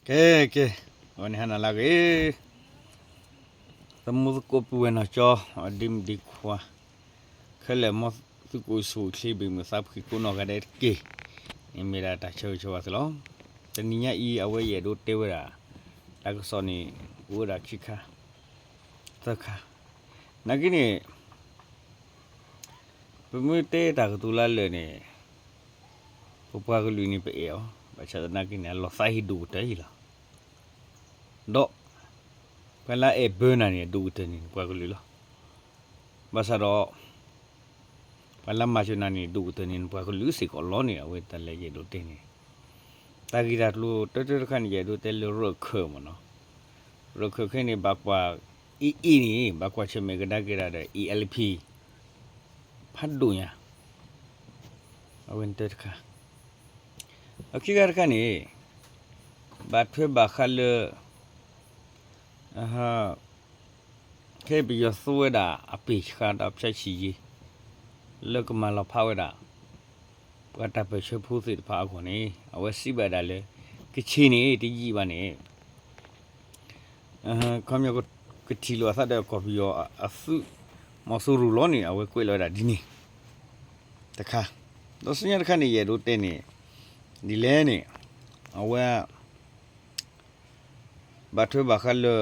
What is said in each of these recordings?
ကဲ ကဲ, အဝဲန့ၣ်ဟါနၤလၢအဂ့ၤ, သမူသကိးပုၢ်ဝဲၢ်နီၢ်ကၠီ, အဒ့မုၣ်ဒ့ခွါ, ခဲလၢာ် မ်သုကအိၣ်ဆူၣ်အိၣ်ချ့ ဘၣ်မုာ်သးဖှံကိးနီၢ်ဂၤဒဲးတက့ၢ်, န့ၣ်မ့ၢ်ဒၣ်တၢ်ဆၢဂ့ၤဆၢဝါသုလီၤ. တနံၤညါအံၤ အဝဲယအဲၣ်ဒိးတဲဝဲဒၣ် တၢ်ကစီၣ်န့ၣ် အိၣ်ဝဲဒၣ်ခံခါ သၢခါ, နာ်က့န့ၣ် ပမ့ၢ်တဲတၢ်ကတိၤလၢလၢာ်န့ၣ် ပပှၤကလုာ်န့ၣ်ပအဲၣ်အီၤ, ဘၣ်ဆၣ်သနာ်က့န့ၣ် အလီၤသးဟ့ဒိၣ်ကတၢၢ်အံၤလီၤ. ဒီး ပှၤလၢအအဲၣ်ဘၢနၤန့ၣ် အဒိၣ်ကတၢၢ်န့ၣ် နပှၤကလုာ်လီၤ. ဘၣ်ဆၣ်ဒီး ပှၤလၢမၤစၢၤနၤန့ၣ် ဒိၣ်ကတၢၢ်န့ၣ် နပှၤကလုာ်စ့ၢ်ကီးလီၤန့ၣ် အဝဲတၢ်လၢယအဲၣ်ဒိးတဲန့ၣ် တၢ်ဂ့ၢ်တၢ်ကျိၤတၢတၢတခါန့ၣ် ယအဲၣ်ဒိးတဲလၢရၢၢ်ခၢၣ်မ့ၢ်နီၤ, ရၢၢ်ခၢၣ်ခဲအံၤန့ၣ် ဘၣ်ကွၢ် အ့ၣ်အ့ၣ်န့ၣ် ဘၣ်ကွၢ်ဆၢၣ်မဲာ်ကဒါက့ၤဒၣ်ဒီး A L P ဖးဒိၣ်ညါ, အဝဲန့ၣ်တၢတခါ, အခံခါတခါန့ၣ် ဘၣ်ထွဲဘၣ်ဃးလၢ ခဲအံၤပယီၤသူဝဲဒၣ်အပ့ၢ်ဆှါဒီးဖၠၣ်ဆံၣ်ယ့ၤ လၢကမၤလီၤဖးဝဲဒၣ် ပှၤတၢ်ပၢၢ်ဆၢဖိသ့ၣ်တဖၣ်အဂီၢ်န့ၣ် အဝဲစံးဘၣ်ဒၣ်လၢ ကချ့ၣ်န့ၣ်တယံာ်ဘၣ်န့ၣ် ခီပညီကထံၣ်လိာ်အသးဒီးကီၢ်ပယီၤအသုးမီၤစိရိၤလီၤန့ၣ် အဝဲကွဲးလီၤဝဲဒၣ်ဒ်န့ၣ် တခါ, ဒီးဆူညါတခါန့ၣ် ယအဲၣ်ဒိးတဲန့ၣ် ဒ်လဲၣ်န့ၣ် အဝဲ ဘၣ်ထွဲဘၣ်ဃးလၢ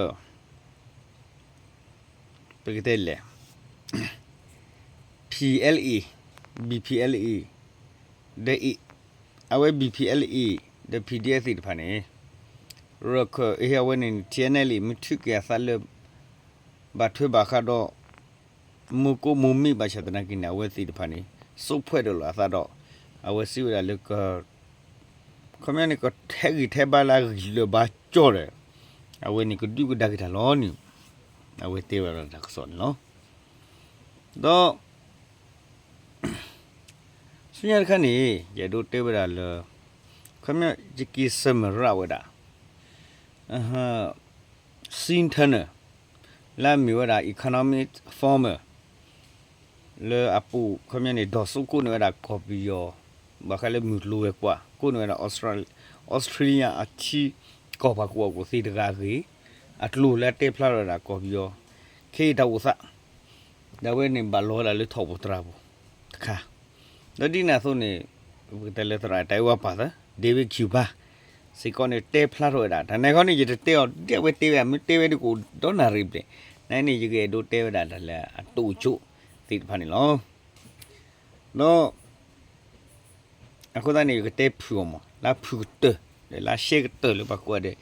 ပကတဲလဲၣ် P L A, B P L A ဒီး အဝဲ B P L A ဒီး P D F သ့ၣ်တဖၣ်န့ၣ် ရၢၢ်ခၢၣ်အဟ့ၣ်အဝဲန့ၣ် T N L A မ့ၢ်ထုးက့ၤအသးလၢ ဘၣ်ထွဲဘၣ်ဃးဒီး မိၢ်ကိးမိၢ်မ့ၢ်ဘၣ်ဆၣ်သနာ်က့န့ၣ် အဝဲသ့ၣ်တဖၣ်န့ၣ် စိာ်ဖှဲးဒီးလိာ်အသးဒီး အဝဲစံးဝဲဒၣ်လၢ ခီပညီန့ၣ် ကဟဲဂံၢ်ထဲဘါလၢအဂံၢ်လၢာ်ဘါကၠီဒီး အဝဲန့ၣ်ကဒုးကဒါက့ၤတၢ်လီၤန့ၣ် အဝဲတဲဝဲဒၣ်တၢ်ကစီၣ်န့ၣ်လီၤ. ဒီး ဆူညါတခါန့ၣ် ယအဲၣ်ဒိးတဲဝဲဒၣ်လၢ ခီပညီယက့ၤစၢမုၢ်ရၣ်ဝဲဒၣ် Sean Turnell လၢအမ့ၢ်ဝဲဒၣ် economic reformer လၢအပူၤ ခီပညီန့ၣ် ဒီးစိာ်ကိးန့ၢ်ဝဲဒၣ်ကီၢ်ပယီၤ ဘၣ်ဃးလၢမုၢ်ကျိၤဝဲၤကွာ် ကိးန့ၢ်ဝဲဒၣ် Australia အထံကီၢ်ပှၤကူၣ်ဘၣ်ကူၣ်သ့တဂၤအဂ့ၢ် အကျိၤလၢအတဲဖျါထီၣ်ဝဲဒၣ်ကီၢ်ပယီၤ ခဲအံၤတၢ်အိၣ်သး ဒီးအဝဲန့ၣ်ဘၣ်လီၤဝဲဒၣ်လၢထီၣ်ပူၤသရၣ်ပူၤတခါ, ဒီးဒ်န့ၣ်အသိးန့ၣ် ပကတဲလၢသရၣ်တၢ်အဲၣ်ဝဲပၢ်သၢ David Cuba စ့ၢ်ကီးန့ၣ်တဲဖျါထီၣ်ဝဲဒၣ် တၢ်န့ၣ်ခီန့ၣ် ယတတဲအီၤ ဒ်အဝဲတဲဝဲ မ့ၢ်တဲဝဲဒ်ကအိၣ်ဒီနၣ်ရံၣ်ဘျဲၣ် နန့ၣ် ယကအဲၣ်ဒိးတဲဝဲဒၣ်တၢ်လၢအတိၢ်ကၠိသ့ၣ်တဖၣ်န့ၣ်လီၤ. ဒီး အဃိသတးန့ၣ် ယကတဲဖုၣ်အီၤမး လၢဖုၣ်ကတၢၢ် ဒီးလၢရှဲကတၢၢ်လၢပှၤကိးဂၤဒဲး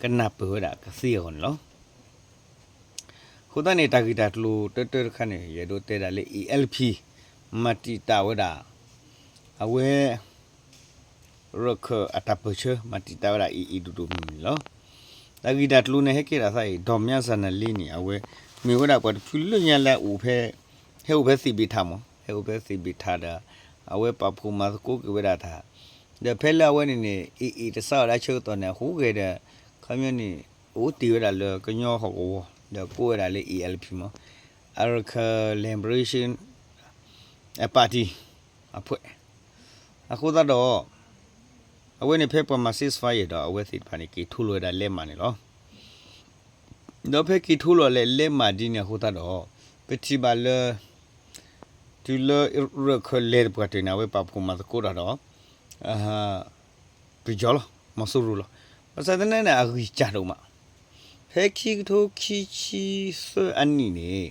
ကနၢ်ပၢၢ်ဝဲဒၣ်ကသ့အဂီၢ်န့ၣ်လီၤ. အဃိသတးန့ၣ် တၢ်ဂ့ၢ်တၢ်ကျိၤတၢတၢတခါန့ၣ် ယအဲၣ်ဒိးတဲဒၣ်လၢ A L P မၤတံာ်တာ်ဝဲဒၣ် အဝဲ ရၢၢ်ခၢၣ်အတၢ်ပၢၢ်ဆၢ မၤတံာ်တာ်ဝဲဒၣ် အံၤအံၤဒိၣ်ဒိၣ်မုၢ်မုၢ်န့ၣ်လီၤ. တၢ်ဂ့ၢ်တၢ်ကျိၤန့ၣ် ဟဲကဲထီၣ်သးအံၤ ဒီးမၠါစၢ်နၤလ့န့ၣ် အဝဲ မ့ၢ်ဝဲဒၣ်ပှၤတဖုလၢညါလၢအအိၣ်ဖဲ ဟဲအိၣ်ဖဲသ့ၣ်ဘ့ၣ်ထၣ်မး ဟဲအိၣ်ဖဲသ့ၣ်ဘ့ၣ်ထၣ်ဒီး အဝဲပာ်ဖှိၣ်မၤသကိးက့ၤဝဲဒၣ်တၢ် ဒီးဖဲလၢအဝဲန့ၣ်န့ၣ် အံၤအံၤတစးထီၣ်ဒၣ်ဆၢကတီၢ်န့ၣ် အဟူးဂဲၤဒီး ခီပညီန့ၣ် အိၣ်တ့ၢ်ဝဲဒၣ်လၢကညီဟီၣ်ကဝီၤ ဒီးကိးဝဲဒၣ်လၢ A L P မး Arakan Liberation Party အဖွဲ့ အဃိသတးဒီး အဝဲန့ၣ်ဖဲပှၤမၤ ceasefire ဒီး အဝဲသ့ၣ်တဖၣ်န့ၣ် က့ၤထိလီၤဝဲဒၣ်လဲးမးန့ၣ်လီၤ. ဒီးဖဲက့ၤထိလီၤလဲးလဲးမးဒ်န့ၣ်အဃိသတးဒီး ပထံၣ်ဘၣ်လၢ တုၤလၢရၢၢ်ခၢၣ်လဲၤတပှၢ်တၢၢ်န့ၣ် အဝဲပာ်ဖှိၣ်မၤသကိးတၢ်ဒီး ပယီၤလီၤ မီၤစိရိၤလီၤ. ဘၣ်ဆၣ်သနာ်က့န့ၣ် အဂံၢ်စၢ်ဒိၣ်မး ဖဲခံကထိခံဆံသၢအနံၣ်န့ၣ်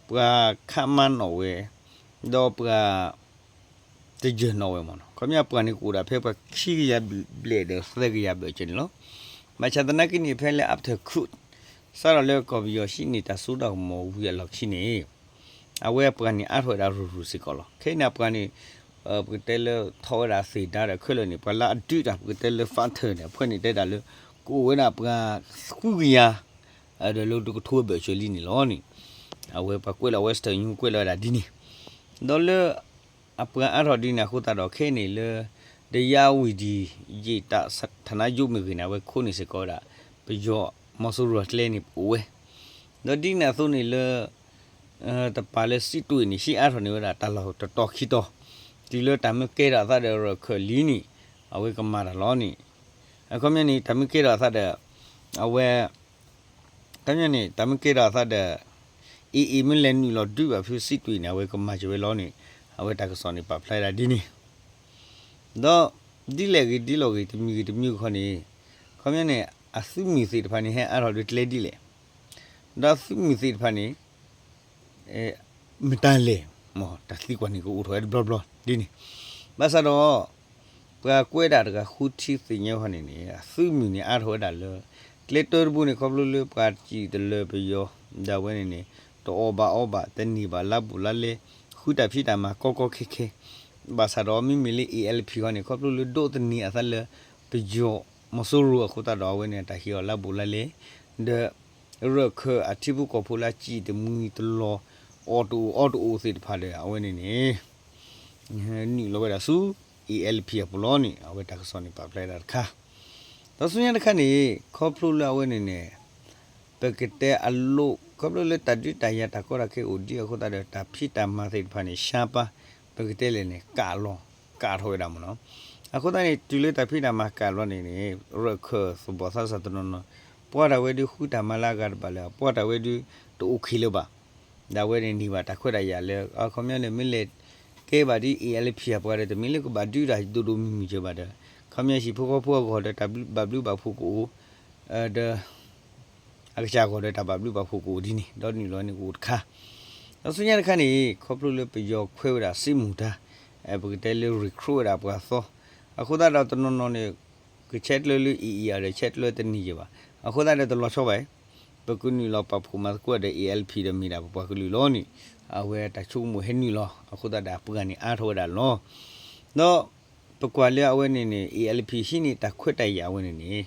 ပှၤခးမါနီၣ်ဝဲ ဒီးပှၤ တယၢၢ်နီၣ်ဝဲမ့ၢ်နီၤ ခီပညီပှၤန့ၣ်ကအိၣ်ဒၣ်ဖဲပှၤခံကယၤဘျဲၣ်ဒီးသၢကယၤဘျဲၣ်ကၢန့ၣ်လီၤ. ဘၣ်ဆၣ်သနာ်က့န့ၣ် ဖဲလၢ after coup စးထီၣ်လၢကီၢ်ပယီၤဟံးန့ၢ်တၢ်စိတၢ်ကမီၤဝံၤအလီၢ်ခံန့ၣ် အဝဲပှၤန့ၣ်အါထီၣ်ဝဲဒၣ်ရူၤရူၤစ့ၢ်ကီးလီၤ. ခဲအံၤန့ၣ် အပှၤန့ၣ် ပကတဲလၢထီၣ်ဝဲဒၣ်သ့ၣ်ဒါဒီးခဲလၢာ်န့ၣ် ပှၤလၢအဒုးတၢ် ပကတဲလၢ fighter န့ၣ် အဖဲန့ၣ်တဲဒၣ်လၢ ကအိၣ်ဝဲဒၣ်ပှၤဃုကယၤ ဒီးလၢတကထိဘျဲၣ်ကၢလံန့ၣ်လီၤန့ၣ် အဝဲပှၤကွဲးလီၤ Western Union ကွဲးလီၤဝဲဒၣ်ဒ်န့ၣ် ဒီးလၢ အပှၤအါထီၣ်ဒ်န့ၣ်အဃိသတးဒီး ခဲအံၤန့ၣ်လၢ ဒယါဝံၤဒံး ယံာ်တၢ် ဌာနချုပ် မ့ၢ်ဂ့ၤန့ၣ် အဝဲခိးန့ၢ်စ့ၢ်ကီးဝဲဒၣ် ပယီၤမီၤစိရိၤအကျဲန့ၣ်အိၣ်ဝဲ ဒီးဒ်န့ၣ်အသိးန့ၣ်လၢ တပၤလၢစံးတွ့ၣ်န့ၣ် ဟံးအါထီၣ်န့ၢ်ဝဲဒၣ်တၢ်လီၢ်တတီၤခံတီၤ တုၤလၢတၢ်မ့ၢ်ကဲထီၣ်အသးဒီးရၢၢ်ခၢၣ်လံန့ၣ် အဝဲကမၤတၢ်လီၤန့ၣ် အခီပညီန့ၣ် တၢ်မ့ၢ်ကဲထီၣ်အသးဒီး အဝဲ ခီပညီန့ၣ် တၢ်မ့ၢ်ကဲထီၣ်အသးဒီး အ့ၣ်အ့ၣ် မ့ၢ်လဲၤနုာ်လီၤဒုးဘၣ်ဖုစံးတွံၢ်န့ၣ် အဝဲကမၤစၢၤဝဲလီၤန့ၣ် အဝဲတၢ်ကစီၣ်န့ၣ် ပာ်ဖျါဒၣ်ဒ်န့ၣ် ဒီး ဒ်လဲၣ်ဂ့ၤဒ်လဲၣ်ဂ့ၤ တမံၤဂ့ၤတမံၤဂ့ၤခီန့ၣ် ခီပညီန့ၣ် အသုးမုၢ်သ့ၣ်တဖၣ်န့ၣ် ဟဲအါထီၣ်ဒီးကျဲဒ်လဲၣ် ဒီးသုးမုၢ်သ့ၣ်တဖၣ်န့ၣ် မတၤလဲၣ် မ်တၢ်သံကွၢ်န့ၣ်ကအိၣ်ထီၣ်ဝဲတဘျီဘျီဒ်န့ၣ် ဘၣ်ဆၣ်ဒီး ပှၤကွဲးဒၣ်တဂၤဃုထံသ့ၣ်ညါခီန့ၣ်န့ၣ် အသုးမုၢ်န့ၣ်အါထီၣ်ဝဲဒၣ်လၢ ကျဲတၢတဘိန့ၣ် ခီဖျိလၢပှၤစံၣ်တလၢပယီၤ ဒၣ်ဝဲန့ၣ်န့ၣ် တအီၣ်ဘၣ်အီဘၣ် တန့ၢ်ဘၣ်လါဘူးလါလဲ ဃုတၢ်ဖံးတၢ်မၤကီကီခဲခဲ ဘၣ်ဆၣ်ဒီးမ့မ့ၢ်လၢ A L P ခီန့ၣ် ခီဖျိလၢဒိးသန့ၤအသးလၢ ပယီၤမီၤစိရိၤအဃိသတးဒီး အဝဲန့ၣ်တၢ်ဟ့ၣ်အီၤလါဘူးလါလဲ ဒီး ရၢၢ်ခၢၣ်အထံဖိကီၢ်ဖိလၢအစံၣ်တမှံတလီၤ အီၣ်တအိၣ်အီတအိၣ်သ့ၣ်တဖၣ်ဒီး အဝဲန့ၣ်န့ၣ် နုာ်လီၤဝဲဒၣ်ဆူ A L P အပူၤလီၤန့ၣ် အဝဲတၢ်ကစီၣ်န့ၣ်ပာ်ဖျါဒၣ်တခါ ဒီးဆူညါတခါန့ၣ် ခီဖျိလၢအဝဲန့ၣ်န့ၣ် ပကတဲအလိၣ် ခီဖျိလၢတၢ်ဒုးတၢ်ယၤတၢ်ကီတၢ်ခဲအိၣ်ဒံးအဃိသတးဒီး တၢ်ဖံးတၢ်မၤသ့ၣ်တဖၣ်န့ၣ် ဆါပၢ် ပကတဲလဲၣ်န့ၣ် ကးလီၤ ကးထီၣ်ဝဲဒၣ်မ့ၢ်နီၤ အဃိသတးန့ၣ် တုၤလၢတၢ်ဖံးတၢ်မၤကးလီၤန့ၣ်န့ၣ် ရၢၢ်ခၢၣ်သဘီၣ်သးစၢ်တနီၤနီၤ ပှၤတၢ်ဝဲဒုးဃုတၢ်မၤလၢအဂၤတဘၣ်လၢ ပှၤတၢ်ဝဲဒုး တအိၣ်ခံးလၢၤဘၣ် ဒၣ်ဝဲန့ၣ်န့ၢ်ဘၣ်တၢ်ခွဲးတၢ်ယာ်လၢ အခီပညီန့ၣ် မ့ၢ်လဲၤကဲဘၣ်ဒ် A L P အပှၤဒီး တမ့ၢ်လၢကဘၣ်ဒုးတၢ်ဒိၣ်ဒိၣ်မုၢ်မုၢ်ကၢၤဘၣ်ဒီး ခီပညီဟံၣ်ဖိဃီဖိအဂီၢ်ဒီးတၢ်ဘၣ်ဘျုးဘၣ်ဖှိၣ်ကအိၣ် ဒီး အကစၢ်အဂီၢ်ဒီးတၢ်ဘၣ်ဘျုးဘၣ်ဖှိၣ်ကအိၣ်ဒ်န့ၣ် ဒီးနုာ်လီၤန့ၣ်ကအိၣ်တခါ ဒီးဆူညါတခါန့ၣ် ခီဖျိလၢပယီၤခွဲးဝဲဒၣ်စ့မူၢ်တၢ် ပကတဲလၢ recruit ဝဲဒၣ်ပှၤသီ အဃိသတးဒီးတနီၤနီၤန့ၣ် ကဆဲးကျၢလၢ အံၤအံၤအီၤဒီး ဆဲးကျၢတန့ၢ်ယဲၢ်ဘၣ် အဃိသတးဒီးတလီၤဆီဘၣ် ပကနုာ်လီၤပာ်ဖှိၣ်မၤသကိးဒီး A L P ဒီးမ့ၢ်ဒၣ်ပပှၤကလုာ်လီၤန့ၣ် အဝဲတၢ်ဆိကမိၣ်ဟဲနုာ်လီၤ အဃိသတးဒီးအပှၤန့ၣ်အါထီၣ်ဝဲဒၣ်လီၤ ဒီး ပကွၢ်လၢအဝဲန့ၣ်န့ၣ် A L P ဟံးန့ၢ်တၢ်ခွဲးတၢ်ယာ်အဝဲန့ၣ်န့ၣ်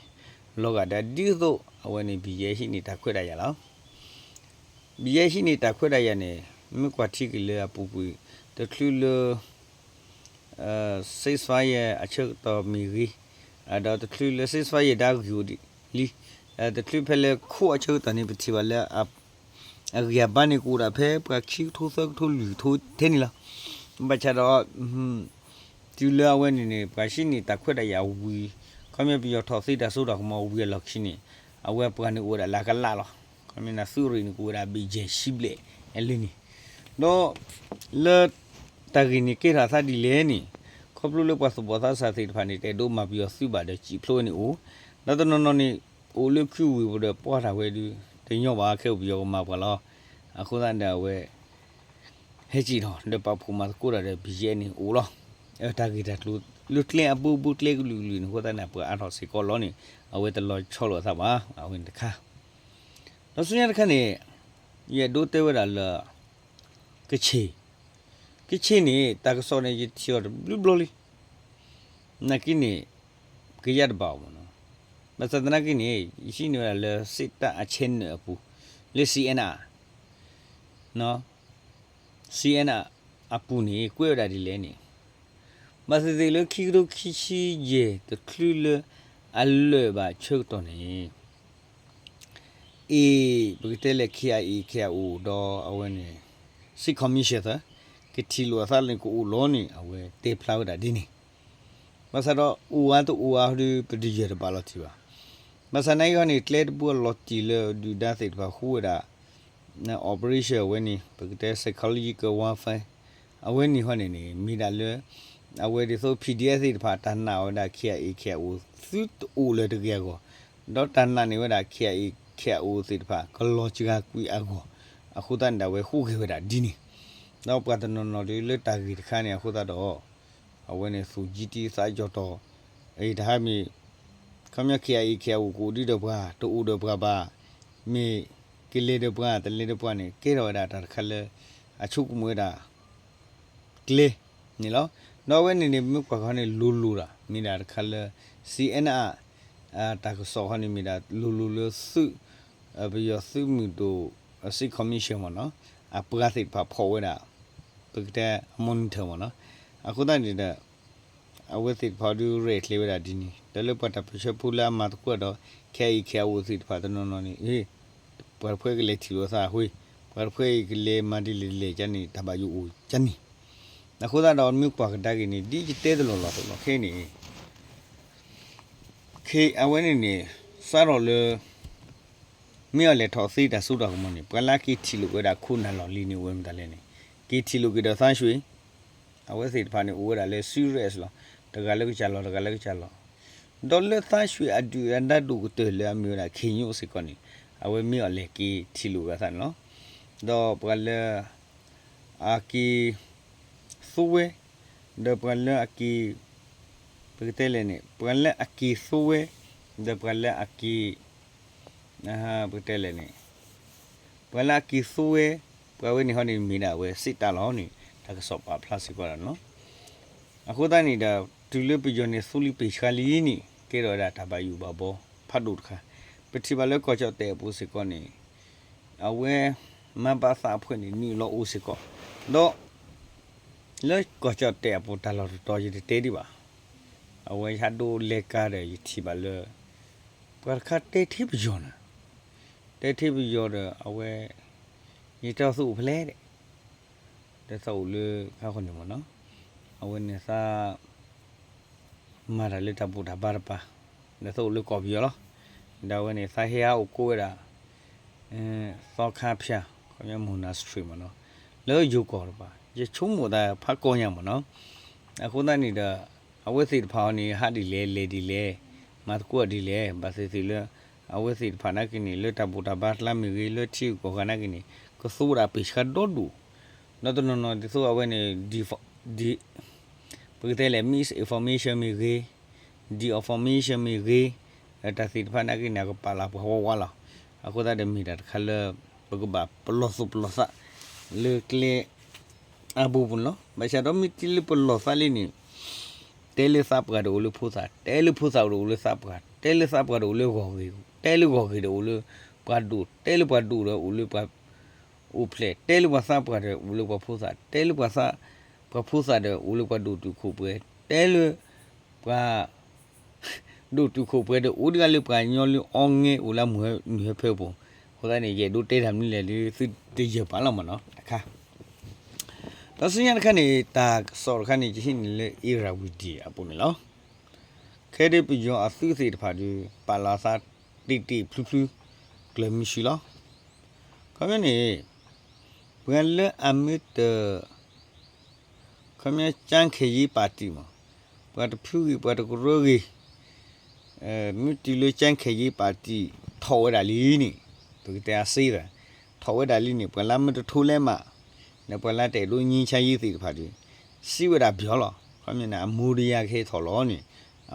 လီၤဂာ်ဒီးဒ်သိးအဝဲန့ၣ် ဘံယဲဟံးန့ၢ်တၢ်ခွဲးတၢ်ယာ်လီၤ ဘံယဲဟံးန့ၢ်တၢ်ခွဲးတၢ်ယာ်န့ၣ် မ့ၢ်ကွၢ်ထံက့ၤလၢအပူၤကွံာ် တချုးလၢ ceasefire အဆၢကတီၢ်မ့ၢ်ဂ့ၤ, ဒီးတချုးလၢ ceasefire ဒၣ်ဂ့ၤအိၣ်ဒံးလံ, တချုးဖဲလၢခိၣ်အဆၢကတီၢ်န့ၣ် ပထံၣ်ဘၣ်လၢ အဂံၢ်အဘါန့ၣ် ကအိၣ်ဒၣ်ဖဲပှၤခံကထိသၢကထိလွံၢ်ကထိထဲန့ၣ်လီၤ. ဘၣ်ဆၣ်ဒီး တုၤလၢအဝဲန့ၣ်န့ၣ် ပှၤဟံးန့ၢ်တၢ်ခွဲးတၢ်ယာ်ဝံၤ, ခီပညီပယီၤထီၣ်သ့တၢ်စိတၢ်ကမီၤဝံၤအလီၢ်ခံန့ၣ် အဝဲပှၤန့ၣ်အိၣ်ဝဲဒၣ်လၢအကလးလီၤ. ခီပညီသုးရ့ၣ်န့ၣ် ကအိၣ်ဝဲဒၣ်ဘ့ၣ်ယဲၢ်ဆံဘျဲၣ်အလၢန့ၣ်, ဒီး လၢ တၢ်ဂ့ၢ်န့ၣ်ကဲထီၣ်အသးဒ်လဲၣ်န့ၣ်, ခီဖျိလၢပှၤသူၣ်ဘီၣ်သးစၢ်သ့ၣ်တဖၣ်န့ၣ် တအဲၣ်ဒိးမၤပယီၤသုးဘၣ်ဒီးစံၣ်ဖျိဝဲန့ၣ်အိၣ်, ဒီးတနီၤနီၤန့ၣ် အိၣ်လၢခုဝ့ၢ်ပူၤဒီးပှၤတၢ်ဝဲဒုး တညီဘၣ် ခဲအံၤပယီၤကမၤပှၤလီၤ. အဃိသတးဒီးအဝဲ ဟဲစံၣ်ထီၣ်ဒီးပာ်ဖှိၣ်မၤသကိးတၢ်ဒီး ဘံယဲန့ၣ်အိၣ်လီၤ. တၢ်ဂ့ၢ်တၢ်ကျိၤ လၢကျဲအဘိဘိကျဲကလုာ်ကလုာ်န့ၣ် အဃိသတးန့ၣ် ပှၤအါထီၣ်စ့ၢ်ကီးလီၤန့ၣ် အဝဲတလီၤဆီလိာ်အသးဘၣ်. အဝဲန့ၣ်တခါ, ဒီးဆူညါတခါန့ၣ် ယအဲၣ်ဒိးတဲဝဲဒၣ်လၢ ကခ့ၣ်, ကခ့ၣ်န့ၣ် တၢ်ကစီၣ်န့ၣ် ယထံၣ်အီၤတဘျုးဘျီလံ. နာ်က့န့ၣ် ကယၢ်တဘၣ်အီၤမ့ၢ်နီၤ, ဘၣ်ဆၣ်သနာ်က့န့ၣ် ယဟံးန့ၢ်ဝဲဒၣ်လၢ စစ်တပ် အ channel အပူၤ, လၢ CNR, CNR အပူၤန့ၣ် ကွဲးဝဲဒၣ်ဒ်လဲၣ်န့ၣ်, ဘၣ်သ့ၣ်သ့ၣ်လၢခံကထိခံဆံယဲၢ် တချုးလၢအလၢာ်ဘၣ်အဆၢကတီၢ်န့ၣ် အ့ၣ် ပကတဲလဲၣ် KIA KIO ဒီးအဝဲန့ၣ် စစ်ကောင်စီ ကထံၣ်လိာ်အသးလၢကအိၣ်လီၤန့ၣ် အဝဲတဲဖျါဝဲဒၣ်ဒ်န့ၣ်, ဘၣ်ဆၣ်ဒီးအိၣ်ဧါတအိၣ်ဧါဒီး ပတယၢၢ်တဘၣ်လီၤတံၢ်ဘၣ်. ဘၣ်ဆၣ်နာ်က့ဟီန့ၣ် ကျဲတဘိအလီၤတံၢ်လၢဒုၣ်ဒါသ့ၣ်တဖၣ်ဃူဝဲဒၣ် operation အဝဲန့ၣ် ပကတဲ psychological warfare အဝဲန့ၣ်ဟီန့ၣ်န့ၣ် မ့ၢ်ဒၣ်လၢ အဝဲဒ်သိး PDF သ့ၣ်တဖၣ်တၢ်နာ်အီၤဝဲဒၣ် KIA KIO သုတအိၣ်လၢၤတဂ့ၤအဂီၢ်, ဒီးတၢ်နာ်န့ၢ်ဝဲဒၣ် KIA KIO သ့ၣ်တဖၣ် ကလီၤစှၤကွံာ်အဂီၢ်, အဃိသတးန့ၣ်ဒီး အဝဲဃုက့ၤဝဲဒၣ်ဒ်န့ၣ်, ဒီးပှၤတနီၤနီၤဒုးလၢတၢ်ဂ့ၢ်တခါန့ၣ် အဃိသတးဒီး အဝဲန့ၣ် သူၣ်ကံတံသးကၠီၤတီၤ, အံၤတဟါမ့ၢ် ခီပညီ KIA KIO ကအိၣ်ဒံးဒီးပှၤ တအိၣ်ဒီးပှၤဘၣ်, မ့ၢ်ကလဲၤဒီးပှၤ တလဲၤဒီးပှၤန့ၣ် ကဲထီၣ်ဝဲဒၣ်တၢ်တခါလၢ အဆိကမိၣ်ဝဲဒၣ် ကျဲန့ၣ်လီၤ. ဒီးအဝဲန့ၣ်န့ၣ် မ့ၢ်ကွၢ်ဃီန့ၣ် လိၤလိၤဒၣ် မ့ၢ်ဒၣ်တခါလၢ CNR တၢ်ကစီၣ်ဃီန့ၣ် မ့ၢ်ဒၣ်လိၤလိၤလၢသုး ပယီၤသုးမုၢ်ဒိၣ် စစ်ကောင်စီ မ့ၢ်နီၤ အပှၤသ့ၣ်တဖၣ်ဖီၣ်ဝဲဒၣ် ပကတဲ monitor မ့ၢ်နီၤ. အဃိသတးန့ၣ်ဒီး အဝဲသ့ၣ်တဖၣ်ဒုးရဲၣ်ကျဲၤဝဲဒၣ်ဒ်န့ၣ် ဒီးလၢပှၤတၢ်ပၢၢ်ဆၢဖိလၢအမၤသကိးဒီး KIA KIO သ့ၣ်တဖၣ်တနီၤနီၤန့ၣ် ပှၤတဖုကလဲၤထံၣ်လိာ်သးအဃိ, ပှၤတဖုအံၤကလဲၤမၤဒ်လဲၣ်ဒ်လဲၣ်ကန့ၣ် တၢ်ဘၣ်ယိၣ်အိၣ်ကန့ၣ်, အဃိသတးဒီးမ့ၢ်ကွၢ်ကဒါက့ၤန့ၣ် ဒ်ယတဲတလီၢ်လီၢ်တလီၢ်ခဲအံၤန့ၣ် အဝဲန့ၣ်န့ၣ် စးထီၣ်လၢ မ့ၢ်အီၤလဲၤထီၣ်သ့တၢ်စိတၢ်ကမီၤန့ၣ် ပှၤလၢအက့ၤထံၣ်လိာ်က့ၤဝဲဒၣ်ခိၣ်နၢ်လီၢ်လံၤန့ၣ် အိၣ်ဝဲမတၤလဲၣ်န့ၣ် က့ၤထံၣ်လိာ်က့ၤဒီးသးရွှ့ၣ်, အဝဲသ့ၣ်တဖၣ်န့ၣ် အိၣ်ဝဲဒၣ်လၢ serious လီၤ. တဂၤလၢကစၢ်လီၢ် တဂၤလၢကစၢ်လီၢ်, ဒီးလၢသးရွှ့ၣ်အဒုၣ်အဒါဒိၣ်ကတၢၢ်လၢအမ့ၢ်ဝဲဒၣ် ခ့ညိၣ်စ့ၢ်ကီးန့ၣ် အဝဲမ့ၢ်အီၤလဲၤက့ၤထံၣ်လိာ်က့ၤသးန့ၣ်လီၤ. ဒီးပှၤလၢ အက့ၤ သိဝဲ, ဒီးပှၤလၢအက့ၤ ပကတဲလဲၣ်န့ၣ် ပှၤလၢအက့ၤသိဝဲ, ဒီးပှၤလၢအက့ၤ ပကတဲလဲၣ်န့ၣ် ပှၤလၢအက့ၤသိဝဲ, ပှၤဝဲန့ၣ်ဟီန့ၣ်မ့ၢ်ဒၣ်အဝဲစ့းတၢ်လီၢ်န့ၣ် တၢ်ကစီၣ်ပာ်ဖျါစ့ၢ်ကီးဒၣ်န့ၣ်လီၤ. အဃိသတးန့ၣ်ဒီး တုၤလၢပယီၤန့ၣ်သိလံပ့ၤဆှါလံန့ၣ် ကဲထီၣ်ဝဲဒၣ်တၢ်ဘၣ်ယိၣ်ဘၣ်ဘီဖးဒိၣ်တခါ, ပထံၣ်ဘၣ်လၢကီၢ်ကၠီၣ်တဲၣ်အပူၤစ့ၢ်ကီးန့ၣ် အဝဲ မၤဘၣ်သးအဖှဲၣ်န့ၣ် နုာ်လီၤအိၣ်စ့ၢ်ကီး, ဒီး လၢကီၢ်ကၠီၣ်တဲၣ်အပူၤတၢ်လီၢ်တတီၤယတတဲဒံးဘၣ်, အဝဲယဟးဒိးလဲၤကါဒီးယထံၣ်ဘၣ်လၢ ပှၤတခါတဲထံပယီၤနၤ, တဲထံပယီၤဒီးအဝဲ ယတဲအီၤသုအိၣ်ဖဲလဲၣ်ဒီး ဒီးသးအိၣ်လၢခါဃီန့ၣ်မ့ၢ်နီၤ, အဝဲန့ၣ်သး မၤတၢ်လၢတၢ်ဘူၣ်တၢ်ဘါတပၤ, ဒီးသးအိၣ်လၢကီၢ်ပယီၤလီၤ. ဒီးအဝဲန့ၣ် သးဟဲဟးအိၣ်ကိးဝဲဒၣ် သီခါဖၠၣ် ခီပညီ monastery မ့ၢ်နီၤ, လၢယိၤကီၢ်တပၤ ယဆိကမိၣ်သးဖးကီညါမ့ၢ်နီၤ. အဃိသတးန့ၣ်ဒီး အဝဲသ့ၣ်တဖၣ်အီၤန့ၣ် ဟးဒ်လဲၣ် လဲၤဒ်လဲၣ် မၤသကိးဒ်လဲၣ် ဘၣ်သ့ၣ်သ့ၣ်လၢ အဝဲသ့ၣ်တဖၣ်နာ်က့န့ၣ် လၢတၢ်ဘူၣ်တၢ်ဘါကျါမ့ၢ်ဂ့ၤ လၢထံဂုၤကီၢ်ဂၤနာ်က့န့ၣ် ကသူဝဲဒၣ်ပ့ၤဆှါဒီဒူၣ်, ဒီးတနီၤနီၤဒ်သိးအဝဲန့ၣ် ပကတဲလဲၣ် misinformation မ့ၢ်ဂ့ၤ disinformation မ့ၢ်ဂ့ၤ, တၢ်သ့ၣ်တဖၣ်နာ်က့န့ၣ် အကပာ်လီၤပှၤဝးဝးလီၤ. အဃိသတးဒီးမ့ၢ်တၢ်တခါလၢ ပကဘၣ်ပလီၢ်သူၣ်ပလီၢ်သး လၢကျဲအါဘိပူၤန့ၣ်လီၤ. ဘၣ်ဆၣ်ဒီးမ့ၢ်တုၤလၢပလီၢ်သးလံန့ၣ် တဲလၢသးပှၢ်ဒီးအိၣ်လၢဖိသၣ်, တဲလၢဖိသၣ်ဒီးအိၣ်လၢသးပှၢ်, တဲလၢသးပှၢ်ဒီးအိၣ်လၢဂီၢ်ဂ့ၤ, တဲလၢဂီၢ်ဂ့ၤဒီးအိၣ်လၢပှၤဒိၣ်, တဲလၢပှၤဒိၣ်ဒီးအိၣ်လၢပှၤ အိၣ်ဖျဲၣ်, တဲလၢပှၤသးပှၢ်ဒီးအိၣ်လၢပှၤဖိသၣ်, တဲလၢပှၤသး ပှၤဖိသၣ်ဒီးအိၣ်လၢပှၤဒိၣ်တုာ်ခိၣ်ပှဲၤ, တဲလၢ ပှၤ ဒိၣ်တုာ်ခိၣ်ပှဲၤဒီးအိၣ်တဂၤလၢပှၤကညီလၢအီငဲအိၣ်လၢမုၢ်ဟဲနုာ်ဟဲဖၢပူၤ, အဃိသတးန့ၣ် ယအဲၣ်ဒိးတဲတၢ်မနုၤလဲၣ်ဒီး သုတယၢၢ်ပာ်လီၤမ့ၢ်နီၤတခါ. ဒီးဆူညါတခါန့ၣ် တၢ်ကစီၣ်တခါန့ၣ် ယဟံးန့ၢ်လၢ Irrawaddy အပူၤန့ၣ်လီၤ. ခဲဒၣ်ပယီၤအသုးသ့ၣ်တဖၣ်ဒီး ပာ်လီၤသးတ့ၢ်တ့ၢ်ဖျုဖျု ကျၢၤမုၢ်ဆှံလီၤ. ခီပညီန့ၣ် ပှၤလၢအမ့ၢ်တ ခီပညီ ကြံ့ခိုင်ရေးပါတီ မ့ၢ် ပှၤတဖုဂ့ၤ ပှၤတကရၢဂ့ၤ မ့ၢ်တုၤလၢ ကြံ့ခိုင်ရေးပါတီ ထီၣ်ဝဲဒၣ်လံန့ၣ် ပကတဲအစ့သး ထီၣ်ဝဲဒၣ်လံန့ၣ် ပှၤလၢမ့ၢ်တထိလဲၣ်မး ဒီးပှၤလၢတအဲၣ်ဒိး ငြိမ်းချမ်းရေး သ့ၣ်တဖၣ်ဒီး စံးဝဲဒၣ်ပယီၤလီၤ. ခီပညီန့ၣ် အမူဒါကဟဲထီၣ်လီၤန့ၣ်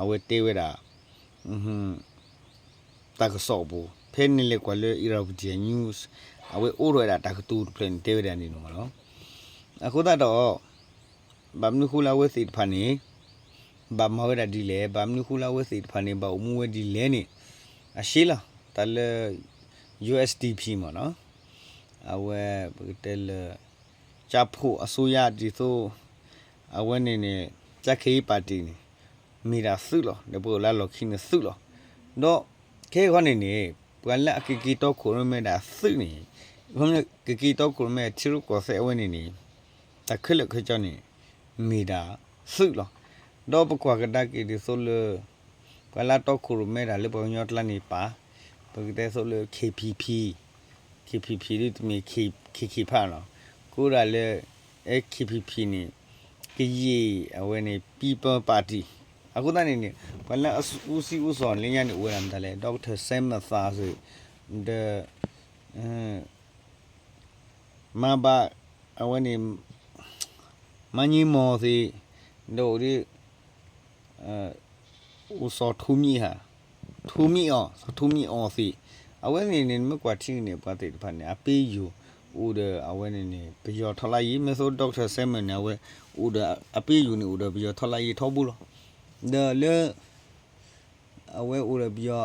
အဝဲတဲဝဲဒၣ် တၢ်ကစီၣ်အပူၤ ဖဲနလဲၤကွၢ်လၢ Irrawaddy News အဝဲအိၣ်ထီၣ်ဝဲဒၣ်တၢ်ကတိၤတဖျၢၣ်န့ၣ် တဲဝဲဒၣ်န့ၣ်လီၤ. အဃိသတးဒီး ဘၣ်မနုၤဃိလၢအဝဲသ့ၣ်တဖၣ်န့ၣ် ဘၣ်မၤဝဲဒၣ်ဒ်လဲၣ်, ဘၣ်မနုၤဃိလၢအဝဲသ့ၣ်တဖၣ်န့ၣ် ဘၣ်အိၣ်မူဝဲဒ်လဲၣ်န့ၣ် အရှဲလီၤ. တၢ်လၢ ယူႇအၢၣ်ၡ်တီၣ်ပံၣ် မ့ၢ်နီၤ အဝဲ ပကတဲလၢ ကြံ့ဖုန်းအစိုးရ ဒ်သိး အဝဲန့ၣ်န့ၣ် ကြံ့ခိုင်ရေးပါတီ န့ၣ် မ့ၢ်ဒၣ်သုးလီၤ. ဒီးပှၤအိၣ်လၢအလီၢ်ခံန့ၣ်သုးလီၤ. ဒီးခဲအံၤန့ၣ်န့ၣ် ပှၤလၢအကက့ၤတီခိၣ်ရိၣ်မဲဒၣ်သုးန့ၣ် ခီပညီ ကက့ၤတီခိၣ်ရိၣ်မဲထံရူၢ်ကီၢ်သဲးအဝဲန့ၣ်န့ၣ် တၢ်ခဲလၢာ်ခဲဆ့န့ၣ် မ့ၢ်ဒၣ်သုးလီၤ. ဒီးပကွၢ်ကဒါက့ၤဒ်သိးလၢ ပှၤလၢတီခိၣ်ရိၣ်မဲတၢ်လၢပှၤကညီကျါန့ၣ်ပၣ်, ပကတဲသိးလၢ ခ့ၣ်ပံၣ်ပံၣ်, ခ့ၣ်ပံၣ်ပံၣ် ဒ်တမ့ၢ် ခ့ၣ်ခ့ၣ်ဖးနီၤ, ကအိၣ်ဒၣ်လၢ ခ့ၣ်ပံၣ်ပံၣ်န့ၣ် ကယံာ်အဝဲန့ၣ် People Party. အဃိသတးန့ၣ်န့ၣ် ပှၤလၢအအူစံအူစီၤလၢညါန့ၣ် အိၣ်ဝဲဒၣ်မတၤလဲၣ် Doctor Sam Mathar သ့ၣ်, ဒီး မၤဘၣ် အဝဲန့ၣ် မါညံမီၢ်သ့ၣ်, ဒီးအိၣ်ဒ် အိၣ်စီၤထူမံၤဧါ, ထူမံၤအီၤ, စီၤထူမံၤအီၤသ့ၣ်, အဝဲသ့ၣ်န့ၣ် နမ့ၢ်ကွၢ်ထံန့ၣ် ပှၤသ့ၣ်တဖၣ်န့ၣ် အပျဲယိာ် အိၣ်ဒီးအဝဲန့ၣ်န့ၣ် ပယီၤထီၣ်လါယံၤ, မ့ၢ်သိး Doctor Sam န့ၣ် အဝဲအိၣ်ဒီး အပျဲယိာ်န့ၣ် အိၣ်ဒီးပယီၤထီၣ်လါယံၤထီဘိလီၤ. ဒီးလၢ အဝဲအိၣ်ဒီးပယီၤ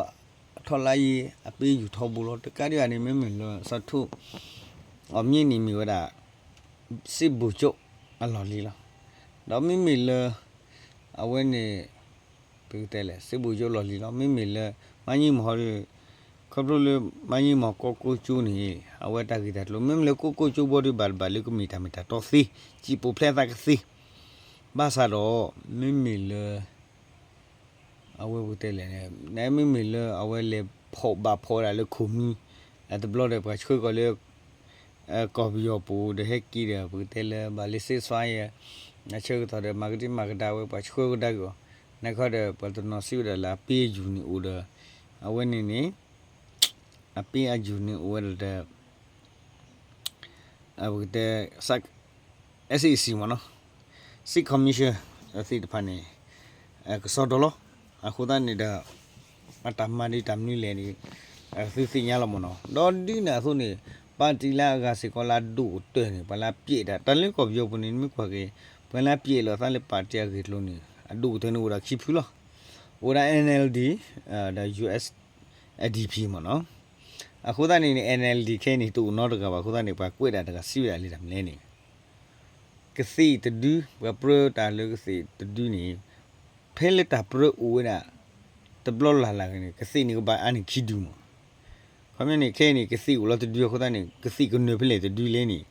ထီၣ်လါယံၤ အပျဲယိာ်ထီဘိလီၤ. တကးဒံးဘၣ်န့ၣ် မ့မ့ၢ်လၢ စီၤထူ အီၤမံၤန့ၣ်မ့ၢ်ဝဲဒၣ် စစ်ဗိုလ်ချုပ် အလီၢ်လံၤလီၤ. ဒီးမ့မ့ၢ်လၢ အဝဲန့ၣ် ပကတဲလဲၣ် စစ်ဗိုလ်ချုပ် လီၢ်လံၤလီၤ. မ့မ့ၢ်လၢ မါညံမီၢ်ဒီး ခီဖျိလၢ မါညံမီၢ်ကီၢ်ကိကၠိန့ၣ် အဝဲတၢ်ဂ့ၢ်တၢ်ကျိၤ မ့မ့ၢ်လၢကီၢ်ကိကၠိဘီဒီး ဘၣ်တဘၣ်လၢကမ့ၢ်တၢ်မ့ၢ်တၢ်တီသ့, စံၣ်ပိာ်ဖျဲးသးကသ့, ဘၣ်ဆၣ်ဒီး မ့မ့ၢ်လၢ အဝဲပကတဲလဲၣ်, နမ့မ့ၢ်လၢအဝဲလဲၤဖီၣ်ဘၣ်ဖီၣ်ဝဲဒၣ်လၢခိၣ်မံ, အတဘျီဒီးပှၤဆှၢကီးလၢ ကီၢ်ပယီၤပူၤဒီးဟဲက့ၤဒီး ပကတဲလၢဘၣ်လၢ ceasefire အဆၢကတီၢ်ဒီး မၤကဒံမၤကဒါဝဲ ပှၤဆှၢကဒါက့ၤအီၤ, နခီဒီး ပှၤတနီၤစံးဝဲဒၣ်လၢအပ့အယူၤန့ၣ်အိၣ်ဒီး အဝဲန့ၣ်န့ၣ် အပ့အယူၤန့ၣ်အိၣ်ဝဲဒၣ်ဒီး ပကတဲ SAC မ့ၢ်နီၤ, Six Commission သ့ၣ်တဖၣ်န့ၣ် ကစီဒီလီၤ. အဃိသတးန့ၣ်ဒီး အတၢ်မၤဒ်တၢ်မနုၤလဲၣ်န့ၣ် သုသ့ၣ်ညါလီၤမ့ၢ်နီၤ. ဒီးဒ်န့ၣ်အသိးန့ၣ် ပၣ်တံၣ်လၢအဂၤစ့ၢ်ကီးလၢအဒိၣ်ကတၢၢ်န့ၣ် ပှၤလၢအပျဲးတၢ် တၢ်လၢကီၢ်ပယီၤပူၤန့ၣ် မ့ၢ်ကွၢ်က့ၤ ပှၤလၢအပျဲးလီၤသးလၢပၣ်တံၣ်အဂ့ၢ်အကျိၤန့ၣ် အဒိၣ်ကတၢၢ်န့ၣ်အိၣ်ဒီးခံဖုလီၤ. အိၣ်ဝဲဒၣ် NLD ဒီး USDP မ့ၢ်နီၤ. အဃိသတးန့ၣ်န့ၣ် NLD ခဲအံၤန့ၣ် တအိၣ်နီတဂၤဘၣ်. အဃိသတးန့ၣ် ပှၤကွဲးဒၣ်တဂၤစံးဝဲဒၣ်လၢတၢ်မနုၤလဲၣ်န့ၣ် ကသ့ၣ်တဒု, ပှၤပြၢတၢ်လၢကသ့ၣ်တဒုန့ၣ် ဖဲလၢတၢ်ပြၢအိၣ်ဝဲဒၣ် တဘျီလၢ်လၢ်ဂ့ၤန့ၣ် ကသ့ၣ်န့ၣ်ကဘၣ်အါန့ၢ်ခံဒုမ့ၢ်. ခီပညီန့ၣ် ခဲအံၤန့ၣ် ကသ့ၣ်အိၣ်လီၤတဒုအဃိသတးန့ၣ် ကသ့ၣ်ကနၢၤဖဲလဲၣ်တဒုလဲၣ်န့ၣ်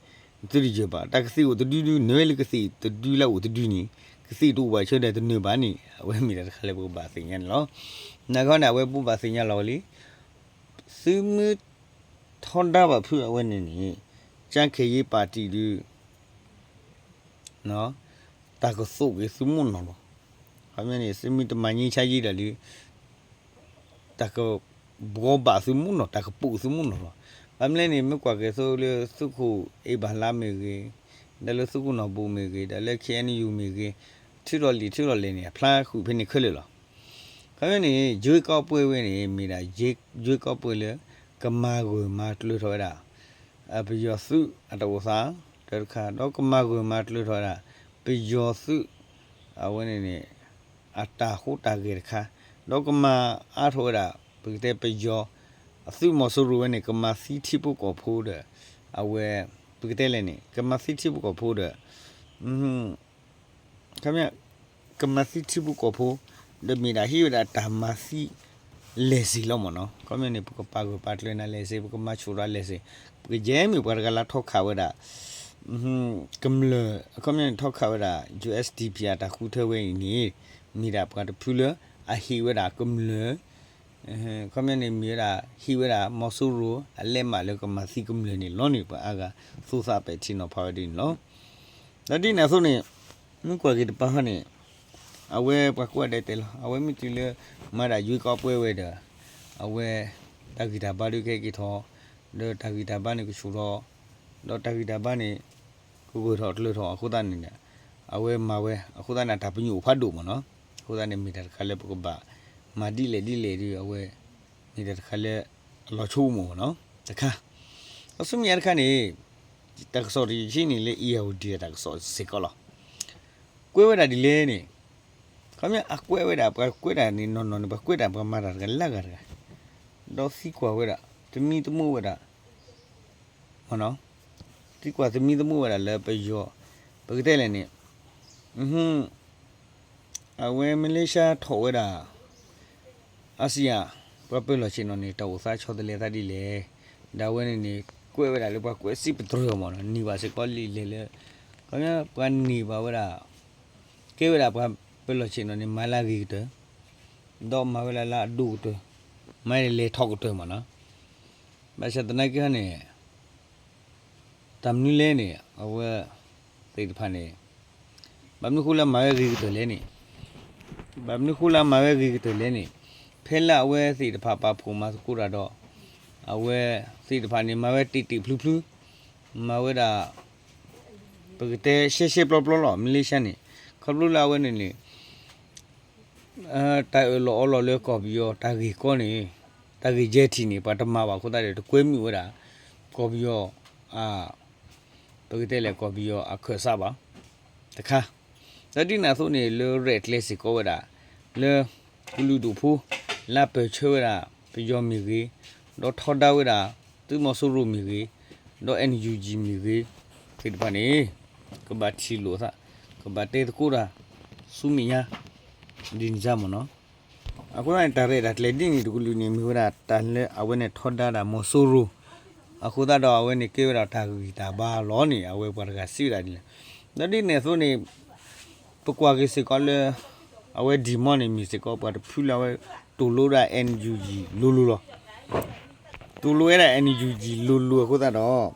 သုတယၢၤဘၣ်. တၢ်ကသ့ၣ်အိၣ်တဒုဒု နၢၤဝဲလၢကသ့ၣ်တဒုလၢအအိၣ်တဒုန့ၣ် ကသ့ၣ်တအိၣ်ဘၣ်ဆၢဒီးတနၢၤဘၣ်န့ၣ် အဝဲမ့ၢ်တၢ်တခါလၢပကဘၣ်သ့ၣ်ညါန့ၣ်လီၤ. နာ်က့န့ၣ် အဝဲပဘၣ်သ့ၣ်ညါလီၤလံ သုမ့ၢ်ထီဒါဘၣ်ဖုးအဝဲန့ၣ်န့ၣ် ကၠၢခဲအံၤပၣ်တံၣ်ဒု တၢ်ကသိၣ်က့ၤသုမိၣ်နီၢ်လီၤ. ခီပညီန့ၣ် သုမ့ၢ်တမၤငြိမ်းချမ်းရေးဒၣ်လံ တၢ်ကဘှီဘၣ်သုမိၣ်နီၢ် တၢ်ကပိာ်သုမိၣ်နီၢ်လီၤ. ဘၣ်မနုၤလဲၣ်န့ၣ် မ့ၢ်ကွၢ်က့ၤသိးလၢသုးခိၣ်အ့ဘၣ်လါမ့ၢ်ဂ့ၤ, ဒီးလၢသုးခိၣ်နီၢ်ဘူမ့ၢ်ဂ့ၤ, ဒီးလၢ KNU မ့ၢ်ဂ့ၤ, ထုးထီၣ်လံာ်ထုးထီၣ်လဲၢ်န့ၣ် အဖျါဃုာ်ဖဲန့ၣ်ခဲလၢာ်လီၤ. ခီပညီန့ၣ် ရွေးကောက်ပွဲဝဲန့ၣ် မ့ၢ်ဒၣ် ရွေးကောက်ပွဲလၢ ကမၤဂၢၢ်မၤကျၢၤထီၣ်ဝဲဒၣ် ပယီၤသုးအတၢ်အိၣ်သး တၢ်တခါ, ဒီးကမၤဂၢၢ်မၤကျၢၤထီၣ်ဝဲဒၣ် ပယီၤသုး အဝဲန့ၣ်န့ၣ် အတၢ်ဟူးတၢ်ဂဲၤတခါ, ဒီးကမၤအါထီၣ်ဝဲဒၣ် ပကတဲပယီၤ အသုးမီၤစိရိၤဝဲန့ၣ် ကမၤသံထံဖိကီၢ်ဖိဒီး အဝဲ ပကတဲလဲၣ်န့ၣ် ကမၤသံထံဖိကီၢ်ဖိဒီး ခီပညီ ကမၤသံထံဖိကီၢ်ဖိ ဒီးမ့ၢ်ဒၣ်ဟ့ၣ်ဝဲဒၣ်တၢ်မၤသံ လဲၤစ့လီၤမ့ၢ်နီၤ. ခီပညီန့ၣ် ပကပာ်ဂၢၢ်ပာ်ကျၢၤနၤလဲၤစ့, ပကမၤဆူၣ်ဒီးလဲၤစ့, ပကယဲၢ်မ့ၢ်ပှၤတဂၤလၢထီခးဝဲဒၣ် ကမျၢၢ် ခီပညီန့ၣ် ထီခးဝဲဒၣ် ယူၣ်အၣ်အ့စ်ဒီပံၤ အတၢ်ဃုထၢဝဲအံၤန့ၣ် မ့ၢ်ဒၣ်ပှၤတဖုလၢအဟ့ၣ်ဝဲဒၣ်ကမျၢၢ် ခီပညီန့ၣ် မ့ၢ်ဝဲဒၣ် ဟ့ၣ်ဝဲဒၣ်မီၤစိရိၤအလဲးမးလၢကမၤသံကမျၢၢ်န့ၣ်လီၤန့ၣ် ပှၤအါဂၤသူၣ်သးပဲာ်ထံနီၤဖးဝဲဒ်န့ၣ်လီၤ. ဒီးဒ်န့ၣ်အသိးန့ၣ် မ့ၢ်ကွၢ်က့ၤတပၤဃီန့ၣ် အဝဲပှၤကိးဂၤဒဲးတဲလီၤ အဝဲမ့ၢ်တုၤလၢ မၤဒၣ်ရွေးကောက်ပွဲဝဲဒီး အဝဲ တၢ်ဂံၢ်တၢ်ဘါဒုးကဟဲက့ၤထီၣ် ဒီးတၢ်ဂံၢ်တၢ်ဘါန့ၣ်ကဆူၣ်ထီၣ် ဒီးတၢ်ဂံၢ်တၢ်ဘါန့ၣ် ကဂၢၢ်ထီၣ်ကျၢၤထီၣ်အဃိသတးန့ၣ် အဝဲမၤဝဲ အဃိသတးန့ၣ် တၢ်ပညိၣ်အိၣ်ဖးဒိၣ်မ့ၢ်နီၤ. အဃိသတးန့ၣ် မ့ၢ်တၢ်တခါလၢပကဘၣ် မၤဒ်လဲၣ်ဒ်လဲၣ်ဒီး အဝဲ မ့ၢ်တၢ်တခါလၢ အလီၤဆိကမိၣ်မ့ၢ်နီၤ တခါ. ဒီးဆူမဲာ်ညါတခါန့ၣ် တၢ်ကစီၣ်တယုၢ်ဆံန့ၣ်လၢ အ့ၣ်ယၢ်အိၣ်ဒံးတၢ်ကစီၣ်စ့ၢ်ကီးလီၤ. ကွဲးဝဲဒၣ်ဒ်လဲၣ်န့ၣ် ခီပညီအကွဲးဝဲဒၣ် ပှၤကွဲးတၢ်န့ၣ်နီၢ်နီၢ်န့ၣ် ပှၤကွဲးတၢ်ပှၤမၤတၢ်တဂၤလၢဂၤတဂၤ ဒီးသံကွၢ်ဝဲဒၣ် သမံသမိးဝဲဒၣ် မ့ၢ်နီၤ သံကွၢ်သမံသမိးဝဲဒၣ်လၢပယီၤ ပကတဲလဲၣ်န့ၣ် အဝဲမလ့ၡါထီၣ်ဝဲဒၣ် အါစံယၤ ပှၤပၢၤလီၢ်ဆ့ၣ်နီၤန့ၣ် တၢ်အိၣ်သးဆီတလဲသးဒ်လဲၣ်, ဒီးအဝဲန့ၣ်န့ၣ် ကွဲးဝဲဒၣ်လၢပှၤကွဲးစံးပတြၢၤအီၤမ့ၢ်နီၤ န့ၢ်ဘၣ်စ့ၢ်ကီးလံာ်လဲၢ်လၢ ခီပညီပှၤန့ၢ်ဘၣ်ဝဲဒၣ် ကဲဝဲဒၣ်ပှၤပၢၤလီၢ်ဆ့ၣ်နီၤန့ၣ် မၤလၢအဂ့ၤကတၢၢ် ဒီးမၤဝဲဒၣ်လၢအဒိၣ်ကတၢၢ် မၤလဲၤထီၣ်ကတၢၢ်မ့ၢ်နီၤ. ဘၣ်ဆၣ်သနာ်က့န့ၣ် တၢ်မနုၤလဲၣ်န့ၣ် အဝဲသ့ၣ်တဖၣ်န့ၣ် ဘၣ်မနုၤဃိလၢအမၤဝဲဂ့ၤကတၢၢ်လဲၣ်န့ၣ် ဘၣ်မနုၤဃိလၢအမၤဝဲဂ့ၤကတၢၢ်လဲၣ်န့ၣ် ဖဲလၢအဝဲသ့ၣ်တဖၣ်ပာ်ဖှိၣ်မၤသကိးတၢ်ဒီး အဝဲသ့ၣ်တဖၣ်န့ၣ် မၤဝဲတ့ၢ်တ့ၢ်ဖျုဖျု မၤဝဲဒၣ် ပကတဲရှဲရှဲပျီပျီလီၤ မလ့ၡါန့ၣ် ခီဖျိလၢအဝဲန့ၣ်န့ၣ် တၢ်အၢၣ်လီၤအီလီၤလၢကီၢ်ပယီၤတၢ်ဂ့ၢ်ကီန့ၣ် တၢ်ဂ့ၢ်ယဲၢ်ထံၣ်န့ၣ် ပှၤတမၤဘၣ်အဃိသတးဒီး တကွဲမုာ်ဝဲဒၣ် ကီၢ်ပယီၤ ပကတဲလဲၣ်ကီၢ်ပယီၤအခၢၣ်စးဘၣ် တခါ ဒီးဒ်န့ၣ်အသိးန့ၣ် လၢရဲၣ်ကျဲၤစ့ၢ်ကီးဝဲဒၣ် လၢကလုာ်ဒူၣ်ဖိ လၢအပၢၢ်ဆၢဝဲဒၣ် ပယီၤမ့ၢ်ဂ့ၤ ဒီးထီဒါဝဲဒၣ် သုးမီၤစိရိၤမ့ၢ်ဂ့ၤ ဒီး NUG မ့ၢ်ဂ့ၤ သ့ၣ်တဖၣ်န့ၣ် ကဘၣ်ထံၣ်လိာ်သး ကဘၣ်တဲသကိးတၢ် ဆူမဲာ်ညါ ဒ်န့ၣ်စ့ၢ်မ့ၢ်နီၤ. အဃိသတးန့ၣ် တၢ်ရဲၣ်တၢ်ကျဲၤဒ်န့ၣ်တကလုာ်န့ၣ် မ့ၢ်ဝဲဒၣ်တၢ်လၢအဝဲန့ၣ်ထီဒါဒၣ်မီၤစိရိၤ အဃိသတးဒီးအဝဲန့ၣ်ကဲဝဲဒၣ်တၢ်ဂံၢ်တၢ်ဘါလီၤန့ၣ် အဝဲပှၤတဂၤစံးဝဲဒၣ်ဒ်လဲၣ်. ဒီးဒ်န့ၣ်အသိးန့ၣ် ပကွၢ်က့ၤစ့ၢ်ကီးလၢ အဝဲဒံၣ်မီၢ်န့ၣ် မ့ၢ်စ့ၢ်ကီးပှၤတဖုလၢအဝဲ တူၢ်လိာ်ဒၣ် NUG လိၤလိၤလီၤ. တူၢ်လိာ်ဝဲဒၣ် NUG လိၤလိၤအဃိသတးဒီး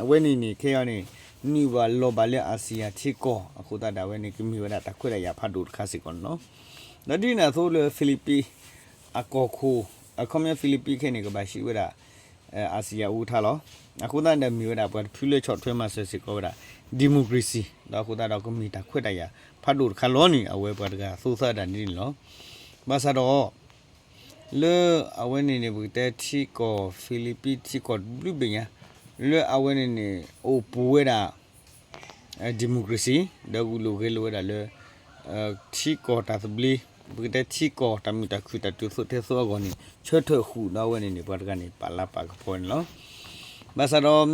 အဝဲန့ၣ်န့ၣ် ခဲအံၤန့ၣ် နုာ်ဘၣ်လီၤဘၣ်လၢ အာဆီယံထံကီၢ်အဃိသတးဒီး အဝဲန့ၣ်ကမ့ၢ်ဝဲဒၣ်တၢ်ခွဲးတၢ်ယာ်ဖးဒိၣ်တခါစ့ၢ်ကီးန့ၣ်လီၤ. ဒီးဒ်န့ၣ်အသိးလၢ Philippines အကီၢ်ခိၣ် အခီပညီ Philippines ခဲအံၤန့ၣ် ကဘၣ်ဟံးဝဲဒၣ် အာဆီယံအကထါလီၤ. အဃိသတးဒီးမ့ၢ်ဝဲဒၣ်ပှၤတဖုလၢဆီၣ်ထွဲမၤစၢၤစ့ၢ်ကီးဝဲဒၣ် democracy ဒီးအဃိသတးဒီးကမ့ၢ်တၢ်ခွဲးတၢ်ယာ်ဖးဒိၣ်တခါလီၤန့ၣ် အဝဲပှၤတဂၤသိသးဒၣ်န့ၣ်န့ၣ်လီၤ. ဘၣ်ဆၣ်ဒီး လၢအဝဲန့ၣ်န့ၣ် ပကတဲထံကီၢ် Philippines ထံကီၢ်တဘျုးဘ့ၣ်ညါ လၢအဝဲန့ၣ်န့ၣ် အိၣ်ပူၤဝဲဒၣ် democracy ဒီးဂုာ်လိာ်ဂဲၤလိာ်ဝဲဒၣ်လၢ ထံကီၢ်တၢ်သဘျ့ ပကတဲထံကီၢ်တၢ်မုာ်တၢ်ခုၣ်တၢ်တုၤသိးထဲသိးအဂီၢ်န့ၣ် ဆၢထၢၣ်ဃုာ်ဒီးအဝဲန့ၣ်န့ၣ် ပှၤတဂၤန့ၣ် ပာ်လၤပာ်ကပီၤန့ၣ်လီၤ. ဘၣ်ဆၣ်ဒီး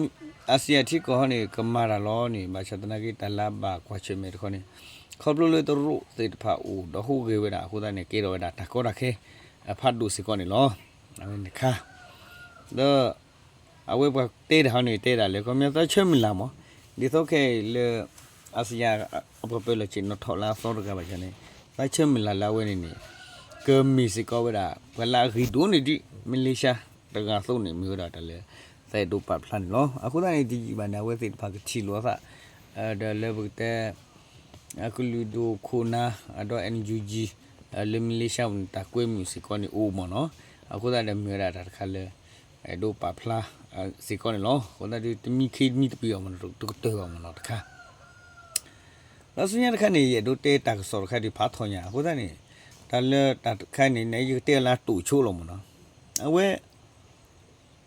အာဆီယံထံကီၢ်ဟီန့ၣ် ကမၤတၢ်လီၤန့ၣ် ဘၣ်ဆၣ်သနာ်က့တၢ်လၢဘၣ်ကွၢ်ဆၢၣ်မဲာ်တခီန့ၣ် ခီဖျိလၢတရူးသ့ၣ်တဖၣ်အိၣ်ဒီးဟူးဂဲၤဝဲဒၣ်အဃိသတးန့ၣ် ကဲထီၣ်ဝဲဒၣ်တၢ်ကီတၢ်ခဲ အဖးဒိၣ်စ့ၢ်ကီးန့ၣ်လီၤ. အဝဲန့ၣ်တခါ ဒီး အဝဲပှၤတဲတၢ်ဟီန့ၣ် တဲဒၣ်လၢ ခီပညီသးဆၢမုၢ်လၢ်မး ဒ်သိးခဲအံၤလၢ အာဆီယံအပှၤပၢၤလီၢ်ဆ့ၣ်နီၤထီၣ်လၢအသီတဂၤဘၣ်န့ၣ် သးဆၢမုၢ်လၢ်လၢအဝဲန့ၣ်န့ၣ် ကမ့ၢ်စ့ၢ်ကီးဝဲဒၣ် ပှၤလၢအဂ့ၤဒိၣ်န့ၢ်ဒံး မလ့ၡါတဂၤအသိးန့ၣ် မ့ၢ်ဝဲဒၣ်တၢ်လၢ သးအဲၣ်ဒိးပာ်ဖျါန့ၣ်လီၤ. အဃိသတးန့ၣ် တယံာ်ဘၣ်န့ၣ် အဝဲသ့ၣ်တဖၣ်ကထံၣ်လိာ်အသး ဒီးလၢပကတဲ အကလုာ်ဒူၣ်ခိၣ်နၢ် အဒီး NUG လၢမလ့ၡါပူၤန့ၣ် တၢ်ကွဲမုာ်စ့ၢ်ကီးန့ၣ်အိၣ်မးနီၤ. အဃိသတးဒီးမ့ၢ်ဝဲဒၣ်တၢ်တခါလၢ အဲၣ်ဒိးပာ်ဖျါစ့ၢ်ကီးန့ၣ်လီၤ. အဃိသတးဒီးတမံခ့တမံတပှဲၤအီၤမးနီၤ တကတၢၢ်ဘၣ်မးနီၤတခါ ဒီးဆူညါတခါန့ၣ် ယအဲၣ်ဒိးတဲတၢ်ကစီၣ်တခါဒ်ဖးထီညါ အဃိသတးန့ၣ် တၢ်လၢတၢ်တခါန့ၣ် နယကတဲလၢတိာ်ဆိလီၤမးနီၤ. အဝဲ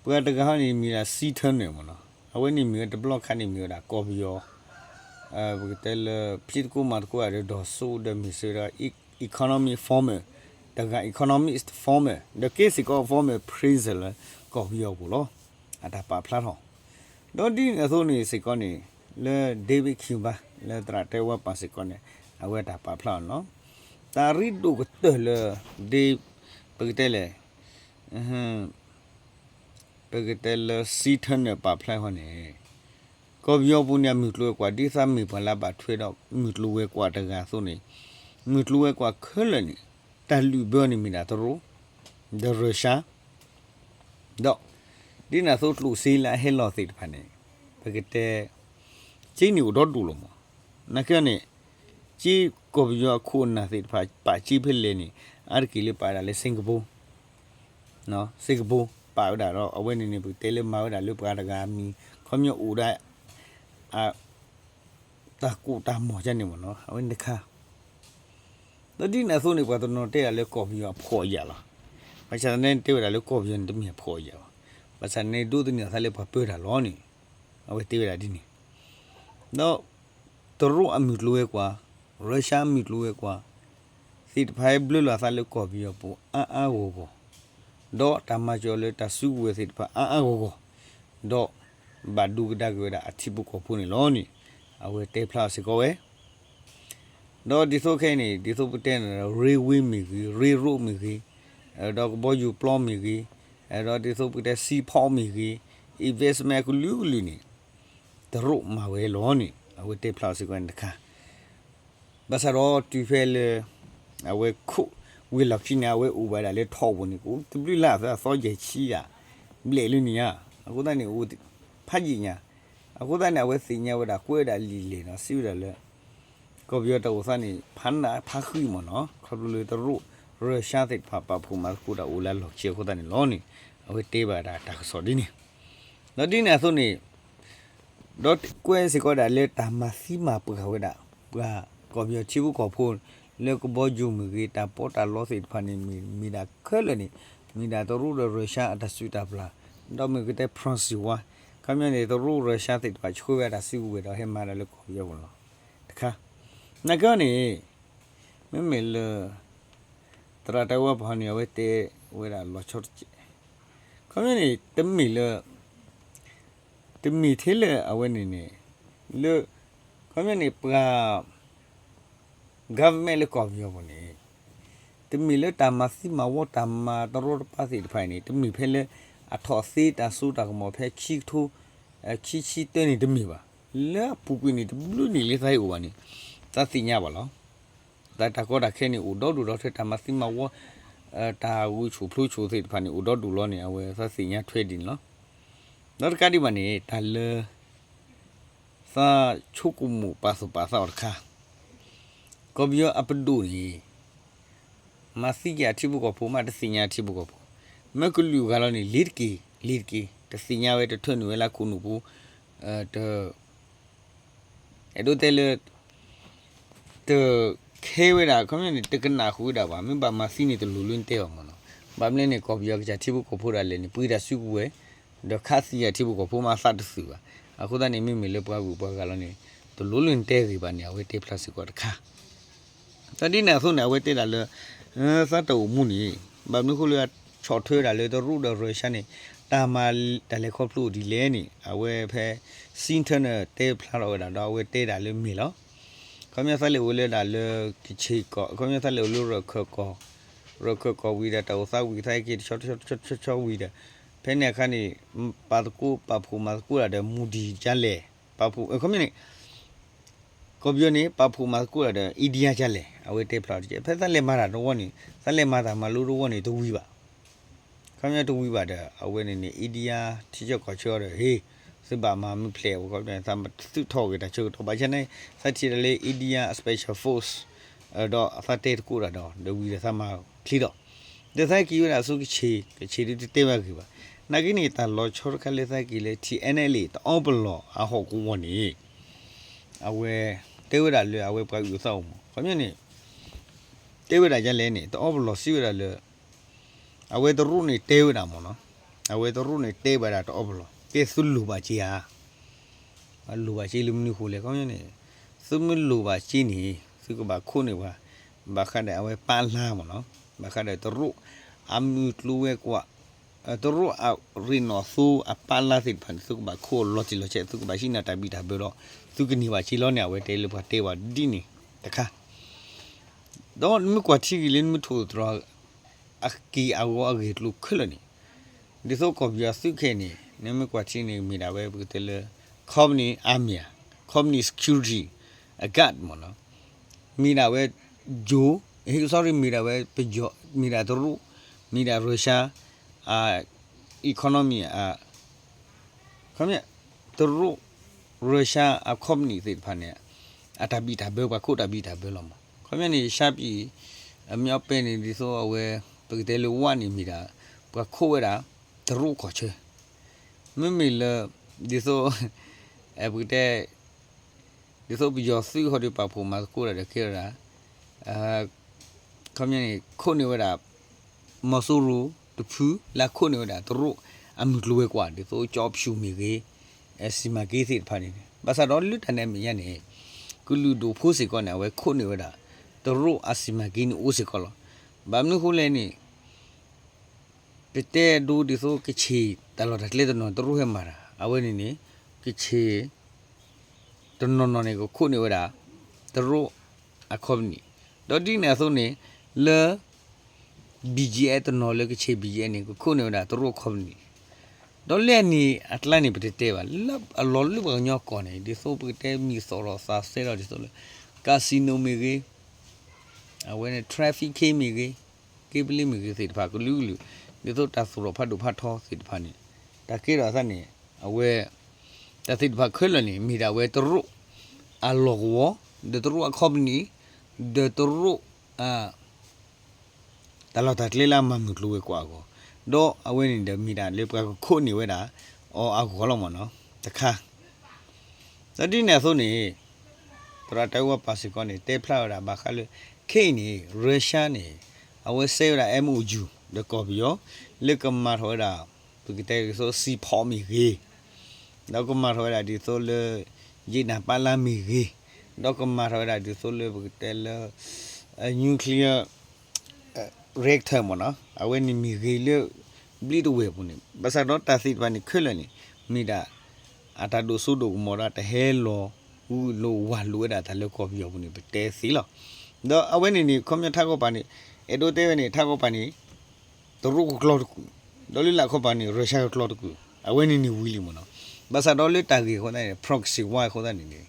ပှၤတဂၤဟီန့ၣ်မံၤဒၣ် Seaton န့ၣ်မးနီၤ. အဝဲန့ၣ်မံၤဝဲတဘျီခါန့ၣ်မံၤဝဲဒၣ်ကီၢ်ပယီၤ ပကတဲလၢ ဖံးသကိးမၤသကိးဒီး ဒီၢ်စိဒီးမ့ၢ်စ့ၢ်ဒီး economic former တဂၤ economic former ဒီးကဲစ့ၢ်ကီး former president လၢကီၢ်ပယီၤပူၤလီၤ. အတၢ်ပာ်ဖျါထီၣ် ဒီးဒ်န့ၣ်အသိးန့ၣ်စ့ၢ်ကီးန့ၣ် လၢ David Cuba လၢသရၣ်တဲဝဲပၢ်စ့ၢ်ကီးန့ၣ် အဝဲတၢ်ပာ်ဖျါအီၤနီၤ. တၢ်ရ့ဒိၣ်ကတၢၢ်လၢ ဒ် ပကတဲလဲၣ် ပကတဲလၢ Seaton န့ၣ်ပာ်ဖျါဃီန့ၣ် ကီၢ်ပယီၤပူၤန့ၣ် အမုၢ်ကျိၤဝဲၤကွာ် ဒ်သိးမ့ၢ်ပှၤလၢအဘၣ်ထွဲဒီးမုၢ်ကျိၤဝဲၤကွာ်တဂၤအသိးန့ၣ် မုၢ်ကျိၤဝဲၤကွာ်ခဲလၢာ်န့ၣ် တၢ်လုၢ်ဘၢန့ၣ်မ့ၢ်ဒၣ်တရူး ဒီးရၢၡါ ဒီး ဒ်န့ၣ်အသိးကျိၣ်စ့လၢအဟဲလီၤသ့ၣ်တဖၣ်န့ၣ် ပကတဲ က့န့ၣ်အိၣ်ဒီဒူၣ်လီၤမး. နာ်က့န့ၣ် က့ကီၢ်ပယီၤအခိၣ်အနၢ်သ့ၣ်တဖၣ် ပာ်က့ဖဲလဲၣ်န့ၣ် အါတက့ၢ်လၢပာ်ဝဲဒၣ်လၢ Singapore Singapore ပာ်ဝဲဒၣ်ဒီး အဝဲန့ၣ်န့ၣ် ပကတဲလၢမၤဝဲဒၣ်လၢပှၤတဂၤအမံၤ ခီပညီအိၣ်ဒၣ် တၢ်ကိၢ်တၢ်မီၢ်ကန့ၣ်မးနီၤ အဝဲန့ၣ်တခါ ဒီးဒ်န့ၣ်အသိးန့ၣ် ပှၤတနီၤတဲဒၣ်လၢကီၢ်ပယီၤအဖှီၣ်အယာ်လီၤ. ဘၣ်ဆၣ်သနာ်က့တဲဝဲဒၣ်လၢကီၢ်ပယီၤန့ၣ်တမ့ၢ်အဖှီၣ်အယာ်ဘၣ်. ဘၣ်ဆၣ်န့ၣ်ဒိးသန့ၤအသးလၢပှၤပၢတၢ်လီၤန့ၣ် အဝဲတဲဝဲဒၣ်ဒ်န့ၣ် ဒီး တရူးအမုၢ်ကျိၤဝဲၤကွာ်, ရၢၡါအမုၢ်ကျိၤဝဲၤကွာ် သ့ၣ်တဖၣ်ဟဲဘျၢလီၤအသးလၢကီၢ်ပယီၤပူၤအါအါဂီၢ်ဂီၢ်, ဒီးတၢ်မၤစၢၤလၢတၢ်စုကဝဲၤသ့ၣ်တဖၣ်အါအါဂီၢ်ဂီၢ်, ဒီးဘၣ်ဒိကဒါက့ၤဝဲဒၣ်အထံဖိကီၢ်ဖိန့ၣ်လီၤန့ၣ် အဝဲတဲဖျါအီၤစ့ၢ်ကီးဝဲ ဒီးဒ်သိးခဲအံၤန့ၣ် ဒ်သိးပတဲန့ၣ် railway မ့ၢ်ဂ့ၤ, railroad မ့ၢ်ဂ့ၤ, ဒီးကဘီယူၤပျီမ့ၢ်ဂ့ၤ, ဒီးဒ်သိးပကတဲ seaport မ့ၢ်ဂ့ၤ, investment အကလုာ်ကလုာ်န့ၣ် တရူးမၤဝဲလီၤန့ၣ် အဝဲတဲဖျါအီၤစ့ၢ်ကီးန့ၣ်တခါ ဘၣ်ဆၣ်ဒီးတုၤဖဲလၢ အဝဲခိးဝံၤလီၢ်ခံန့ၣ် အဝဲအိၣ်ဘၣ်ဒၣ်လၢ top ပူၤန့ၣ် ကအိၣ်တဘျုးလၢအသးသီယဲၢ်ဆံယၤ ဘျဲၣ်လၢန့ၣ်ညါ, အဃိသတးန့ၣ် အိၣ်ဖးယံာ်ညါ, အဃိသတးန့ၣ် အဝဲသ့ၣ်ညါဝဲဒၣ်ကွဲးဝဲဒၣ်လံာ်လဲၢ်ဒီးစံးဝဲဒၣ်လၢ ကီၢ်ပယီၤတၢ်အိၣ်သးန့ၣ် ဖးနးဖးဃံမ့ၢ်နီၤ, ခီဖျိလၢတရူးရၢၡါသ့ၣ်တဖၣ်ပာ်ဖှိၣ်မၤသကိးတၢ်အိၣ်လၢအလီၢ်ခံအဃိသတးန့ၣ်လီၤန့ၣ် အဝဲတဲဘၣ်ဒၣ်တၢ်ကစီၣ်ဒ်န့ၣ်, ဒီးဒ်န့ၣ်အသိးန့ၣ် ဒီးကွဲးစ့ၢ်ကီးဒၣ်လၢတၢ်မၤသံမၤပှၢ်ဝဲဒၣ် ပှၤကီၢ်ပယီၤထံဖိကီၢ်ဖိ လၢကဘီယူၤမ့ၢ်ဂ့ၤ တၢ်ပီးတၢ်လီသ့ၣ်တဖၣ်န့ၣ် မ့ၢ်မ့ၢ်ဒၣ်ခဲလၢာ်န့ၣ် မ့ၢ်ဒၣ်တရူးဒီးရၢၡါအတၢ်စုၣ်တၢ်ပျၢ်, ဒီးမ့ၢ်ကတဲ proxy war ခီပညီန့ၣ် တရူးရၢၡါသ့ၣ်တဖၣ်ဆှၢဝဲဒၣ်စုကဝဲၤဒီးဟဲမၤတၢ်လၢကီၢ်ပယီၤပူၤလီၤ. တခါ နာ်က့န့ၣ် မ့မ့ၢ်လၢ သရၣ်တၢ်ဝဲပှၤန့ၣ် အဝဲတဲဝဲဒၣ်လီၤဆီတကဲး, ခီပညီန့ၣ် တမ့ၢ်လၢ တမ့ၢ်ထဲလၢအဝဲန့ၣ်န့ၣ် လၢ ခီပညီန့ၣ် ပှၤ government လၢကီၢ်ပယီၤပူၤန့ၣ် တမ့ၢ်လၢတၢ်မၤသံမၤဝီတၢ်မၤတရီတပါသ့ၣ်တဖၣ်အံၤန့ၣ် တမ့ၢ်ဖဲလၢအထီၣ်သ့တၢ်စိတၢ်ကမီၤဖဲခံကထိ ခံဆံတၢန့ၣ်တမ့ၢ်ဘၣ်. လၢအပူၤကွံာ်န့ၣ် တဘျုးနံၣ်လၢသးဟဲအိၣ်ဘၣ်န့ၣ် သးသ့ၣ်ညါဘၣ်လီၤ. တၢ်တၢ်ကီတၢ်ခဲန့ၣ် အိၣ်ဒီဒူၣ်ဒီထၢ တၢ်မၤသံမၤဝီ တၢ်ဂုာ်ဆူၣ်ဖျိဆူၣ်သ့ၣ်တဖၣ်န့ၣ် အိၣ်ဒီဒူၣ်လီၤန့ၣ် အဝဲသးသ့ၣ်ညါထွဲဒ်န့ၣ်လီၤ. ဒီးတကးဒံးဘၣ်န့ၣ် တၢ်လၢ သးဆိကမိၣ်ပာ်သူၣ်ပာ်သးအီၤတခါ, ကီၢ်ပယီၤအပဒိၣ်န့ၣ် မၤသံက့ၤအထံဖိကီၢ်ဖိ မ့ၢ်တသ့ၣ်ညါအထံဖိကီၢ်ဖိ, မ့ၢ်ကလုာ်ဂၤလီၤန့ၣ် လ့ၤတက့ၢ် လ့ၤတက့ၢ် တသ့ၣ်ညါဝဲ တထၢနုာ်ဝဲလၢခိၣ်နူာ်ပူၤ, တ အဲၣ်ဒိးတဲလၢ တခဲဝဲဒၣ် ခီပညီန့ၣ် တကနၣ်ဃုာ်ဝဲဒၣ်ဘၣ်, မ့ၢ်ဘၣ်မၤသံန့ၣ် တလိၣ်လၢနတဲဘၣ်မ့ၢ်နီၤ. ဘၣ်မနုၤလဲၣ်န့ၣ် ကီၢ်ပယီၤကစၢ်ထံဖိကီၢ်ဖိဒၣ်လဲာ်န့ၣ် ပှ့ၤတၢ်စုကဝဲၤ ဒီးခးသံအထံဖိကီၢ်ဖိမးသးတသုးဘၣ်. အဃိသတးန့ၣ် မ့မ့ၢ်လၢပှၤဂုၤပှၤဂၤလီၤန့ၣ် တလိၣ်လၢနတဲဂ့ၤဘၣ်န့ၣ် အဝဲတဲဖျါစ့ၢ်ကီးတခါ ဒီးဒ်န့ၣ်အသိးန့ၣ် အဝဲတဲဒၣ်လၢ သးတအိၣ်မူန့ၣ် ဘၣ်မနုၤအဃိလၢ ဆီၣ်ထွဲဒၣ်လၢတရူးဒီးရၢၡါန့ၣ် တၢ်မၤတၢ်လဲၤခီဖျိအိၣ်ဒ်လဲၣ်န့ၣ် အဝဲဖဲ Clinton န့ၣ် တဲဖျါထီၣ်ဝဲဒၣ်ဒီး အဝဲတဲဒၣ်လၢမ့ၢ်လီၤ. ခီပညီသးလဲၤအိၣ်လၢဒၣ်လၢ ကဆ့ၣ်ကီၢ် ခီပညီသးလဲၤအိၣ်လၢရၢၢ်ခၢၣ်ကီၢ်, ရၢၢ်ခၢၣ်ကီၢ်ဝံၤဒီး တၢ်အိၣ်သးဝံၤသးက့ၤတဆီတဆီတဆီတဆီဝံၤဒီး ဖဲန့ၣ်အခါန့ၣ် ပာ်သကိးပာ်ဖှိၣ်မၤသကိးဒၣ်ဒီး မူဒံးကလဲၣ်, ပာ်ဖှိၣ် ခီပညီန့ၣ် ကီၢ်ပယီၤန့ၣ် ပာ်ဖှိၣ်မၤသကိးဒၣ်ဒီး India ကလဲၣ် အဝဲတဲဖျါတက့ၢ်. ဖဲသးလဲၤမၤတၢ်တဝီန့ၣ် သးလဲၤမၤတၢ်မၤလိတဝီန့ၣ် တဝံၤဘၣ်. ခီပညီတဝံၤဘၣ်ဒီး အဝဲန့ၣ်န့ၣ် India ထံဆၢကီၢ်ဆၢအီၤဒီး ဟ့ၣ် သုဘၣ်မၤမုၢ်ဖျဲးအဝဲ ခီပညီ သးမၤသုးထီၣ်က့ၤတၢ်ဆၢကတီၢ်ဘၣ်ဆၣ်န့ၣ် သးထံၣ်ဒၣ်လၢ India Special Force ဒီးသးတဲသကိးတၢ်ဒီး ဒီးဝံၤဒီးသးမၤချ့ဒီး ဒီးသးက့ၤဝဲဒၣ်ဆူကဆ့ၣ် ကဆ့ၣ်ဒုးတတဲဘၣ်ဂ့ၤဘၣ်. နာ်က့န့ၣ် တၢ်လီၤဆီတခါလၢသးက့ၤလၢ ထံ NLA တအီပလီၢ်အဟီၣ်ကဝီၤန့ၣ် အဝဲ တဲဝဲဒၣ်လၢအဝဲပှၤအုၣ်အသးအိၣ်မး ခီပညီန့ၣ် တဲဝဲဒၣ်ဒ်လဲၣ်န့ၣ် တအီပလီၢ်စံးဝဲဒၣ်လၢ အဝဲတရူးန့ၣ်တဲဝဲဒၣ်မ့ၢ်နီၤ, အဝဲတရူးန့ၣ်တဲဝဲဒၣ်တအီပလီၢ် ကဲသုလိၣ်ဘၣ်စ့ဧါ, လိၣ်ဘၣ်စ့လၢမနုၤဃိလဲၣ် ခီပညီန့ၣ် သုမ့ၢ်လိၣ်ဘၣ်စ့န့ၣ် သုကဘၣ်ခိးန့ၢ်ပှၤ ဘၣ်ဃးဒီးအဝဲပာ်လါမ့ၢ်နီၤ, ဘၣ်ဃးဒီးတရူး အမုၢ်ကျိၤဝဲၤကွာ် တရူးအရ့ၣ်နီၣ်သိအပာ်လါသ့ၣ်တဖၣ်န့ၣ် သုကဘၣ်ခိးလီၤတံၢ်လီၤဆဲး သုကဘၣ်ဟံးန့ၢ်တၢ်ဘံၣ်တၢ်ဘၢဒီး သုကန့ၢ်ဘၣ်စ့လီၤန့ၣ် အဝဲတဲလၢပှၤတဲဝဲဒ်န့ၣ်တခါ ဒီးနမ့ၢ်ကွၢ်ထံဂ့ၤလၢနမ့ၢ်ထိၣ်သတြီၤ အက့ၢ်အဂီၤအဂ့ၢ်အကျိၤခဲလၢာ်န့ၣ် ဒ်သိးကီၢ်ပယီၤသုးခဲအံၤန့ၣ် နမ့ၢ်ကွၢ်ထံန့ၣ် မ့ၢ်ဒၣ်ဝဲပကတဲလၢ company army, company security guard မ့ၢ်နီၤ, မ့ၢ်ဒၣ်ဝဲယိၤ, sorry မ့ၢ်ဒၣ်ဝဲပယီၤ, မ့ၢ်ဒၣ်တရူး, မ့ၢ်ဒၣ်ရၢၡါ economy အ ခီပညီ တရူး ရၢၡါအ company သ့ၣ်တဖၣ်န့ၣ် အတၢ်ဘံၣ်တၢ်ဘၢ ပှၤခိးတၢ်ဘံၣ်တၢ်ဘၢလီၤမး. ခီပညီန့ၣ် ရှမ်းပြည် အမ့ၢ်အီပဲန့ၣ် ဒ်သိးအဝဲ ပကတဲလၢဝၣ်န့ၣ်မ့ၢ်ဒၣ် ပှၤခိးဝဲဒၣ် တရူးကီၢ်ဆၢ မ့မ့ၢ်လၢ ဒ်သိး ပကတဲ ဒ်သိးပယီၤသုးဟီဒီးပာ်ဖှိၣ်မၤသကိးတၢ်ဒီးကဲဝဲဒၣ် ခီပညီန့ၣ် ခိးန့ၢ်ဝဲဒၣ် မီၤစိရိၤတဖု လၢအခိးန့ၢ်ဝဲဒၣ်တရူးအမုၢ်ကျိၤဝဲၤကွာ် ဒ်သိးကၠီဖၠူၣ်မ့ၢ်ဂ့ၤ စီမံကိန်းသ့ၣ်တဖၣ်န့ၣ် ဘၣ်ဆၣ်ဒီးလၢတၢ်န့ၣ်အမဲာ်ညါန့ၣ် ကလုာ်ဒိၣ်ဖိစ့ၢ်ကီးန့ၣ် အဝဲခိးန့ၢ်ဝဲဒၣ် တရူးအစီမံကိန်းန့ၣ်အိၣ်စ့ၢ်ကီးလီၤ. ဘၣ်မနုၤအဃိလဲၣ်န့ၣ် ပတဲဒိဒ်သိးကဆ့ၣ်တၢ်လီၢ်တၢ်ကျဲတနီၤတရူးဟဲမၤတၢ် အဝဲန့ၣ်န့ၣ် ကဆ့ၣ် တနီၤနီၤန့ၣ် ကခိးန့ၢ်ဝဲဒၣ် တရူးအ company ဒီးဒ်န့ၣ်အသိးန့ၣ် လၢ ဘီၣ်ကၠံၣ်အဲၣ် တနီၤလၢကဆ့ၣ် ဘီၣ်ကၠံၣ်အဲၣ် န့ၣ် ကခိးန့ၢ်ဝဲဒၣ်တရူးအ company ဒီးလၢအန့ၣ်အကျါန့ၣ် ပတတဲဘၣ် လၢအလီၤလၢပှၤကညီကီၢ်န့ၣ် ဒ်သိးပကတဲမံၤသီၣ်လီၤသးစဲဒီးဒ်သိးလၢ casino မ့ၢ်ဂ့ၤ အဝဲန့ၣ် trafficking မ့ၢ်ဂ့ၤ က့ပလ့မ့ၢ်ဂ့ၤသ့ၣ်တဖၣ်ကလုာ်ကလုာ် ဒ်သိးတၢ်သူၣ်ထီၣ်ဖးဒိၣ်ဖးထီသ့ၣ်တဖၣ်န့ၣ် တၢ်ကဲထီၣ်အသးန့ၣ် အဝဲ တၢ်သ့ၣ်တဖၣ်ခဲလၢာ်န့ၣ် မ့ၢ်ဒၣ်ဝဲတရူးအလီၢ်ကဝီၤ ဒီးတရူးအ company ဒီးတရူးအ တၢ်လီၢ်တၢ်ကျဲလၢအမၤမုၢ်ကျိၤဝဲၤကွာ်အဂီၢ် ဒီးအဝဲန့ၣ်ဒီးမ့ၢ်ဒၣ်လၢပှၤကခိးန့ၢ်ဝဲဒၣ်အီၤအဂီၢ်လီၤမ့ၢ်နီၤ တခါ ဒီးဒ်န့ၣ်အသိးန့ၣ် သရၣ်တၢ်ဝဲပာ်စ့ၢ်ကီးန့ၣ် တဲဖျါဝဲဒၣ်ဘၣ်ဃးလၢ ခဲအံၤန့ၣ် ရၢၡါန့ၣ် အဝဲစဲဝဲဒၣ် MOU ဒီးကီၢ်ပယီၤ လၢကမၤထီၣ်ဝဲဒၣ် ပကတဲဒ်သိး စံဖီမ့ၢ်ဂ့ၤ ဒီးကမၤထီၣ်ဝဲဒၣ်ဒ်သိးလၢ ယ့ၣ်နၢ်ပာ်လါမ့ၢ်ဂ့ၤ ဒီးကမၤထီၣ်ဝဲဒၣ်ဒ်သိးလၢပကတဲလၢ nuclear reactor မ့ၢ်နီၤ အဝဲန့ၣ်မ့ၢ်ဂ့ၤလၢ ဘျံးတဝဲၢ်ပူၤန့ၣ် ဘၣ်ဆၣ်ဒီးတၢ်သ့ၣ်တဖၣ်န့ၣ်ခဲလၢာ်န့ၣ် မ့ၢ်ဒၣ် အတၢ်ဒိၣ်စိဒိၣ်ကမီၤဒီးတဟဲလီၤ ဂုာ်လိာ်ဝၤလိာ်ဝဲဒၣ်တၢ်လၢကီၢ်ပယီၤပူၤန့ၣ် ပတဲသ့လီၤ. ဒီးအဝဲန့ၣ်န့ၣ် ခီပညီထးခီပၤန့ၣ် အဲၣ်ဒိးတဲဝဲန့ၣ် ထးခီပၤန့ၣ် တရူးကကျီတကုာ် ဒီးလၢလာ်ခီပၤန့ၣ် ရၢၡါကကျီတကုာ် အဝဲန့ၣ်န့ၣ်ဝံၤလံမ့ၢ်နီၤ. ဘၣ်ဆၣ်ဒီးလၢတၢ်ဂ့ၢ်အဃိသတးန့ၣ် proxy war အဃိသတးန့ၣ်န့ၣ်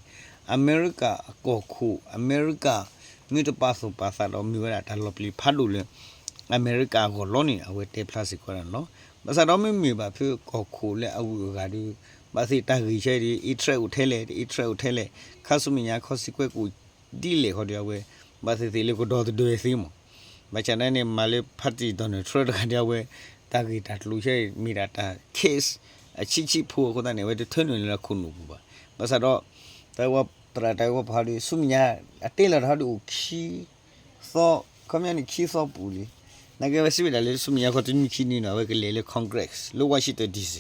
အမဲရကၤအကီၢ်ခိၣ် အမဲရကၤ မ့ၢ်တပာ်သူၣ်ပာ်သးဒီးမ့ၢ်ဝဲဒၣ်တၢ်လီၤပျံၤဖးဒိၣ်လၢ အမဲရကၤအဂီၢ်လီၤန့ၣ် အဝဲတဲဖျါစ့ၢ်ကီးဒၣ်န့ၣ်လီၤ. ဘၣ်ဆၣ်ဒီးမ့မ့ၢ်ဘၣ်ဖဲကီၢ်ခိၣ်လၢအဂုၤအဂၤဒီး ဘၣ်သ့ၣ်တၢ်ဂ့ၢ်ဆၢဒီး interest အိၣ်ထဲလဲၣ် interest အိၣ်ထဲလဲၣ် ခါဆူမဲာ်ညါ consequence ကအိၣ်ဒ်လဲၣ်ဃီဒီးအဝဲ ဘၣ်သ့ၣ်သ့ၣ်လၢကဒီသဒၢသ့မး. ဘၣ်ဆၣ်န့ၣ်န့ၣ် မၤလၢ party Donald Trump တဂၤဒီးအဝဲ တၢ်ဂ့ၢ်တၢ်ကျိၤဆၢမ့ၢ်ဒၣ်တၢ် case အဆံးဆံးဖိအဃိသတးန့ၣ် အဝဲတထၢနုာ်လၢခိၣ်နူာ်ပူၤဘၣ်. ဘၣ်ဆၣ်ဒီး တၢ်သရၣ်တၢ်ဂ့ၢ်ဝီပဟီဒီး ဆူမဲာ်ညါ အတဲလီၤတၢ်ဟီဒီးအိၣ်ခံ သီ ခီပညီန့ၣ် ခံသီပူၤလံ. နာ်က့ဝဲစံးဝဲဒၣ်လၢဆူမဲာ်ညါခီတနွံခံနွံနီၤ အဝဲကလဲၤလၢ Congress လၢ Washington D C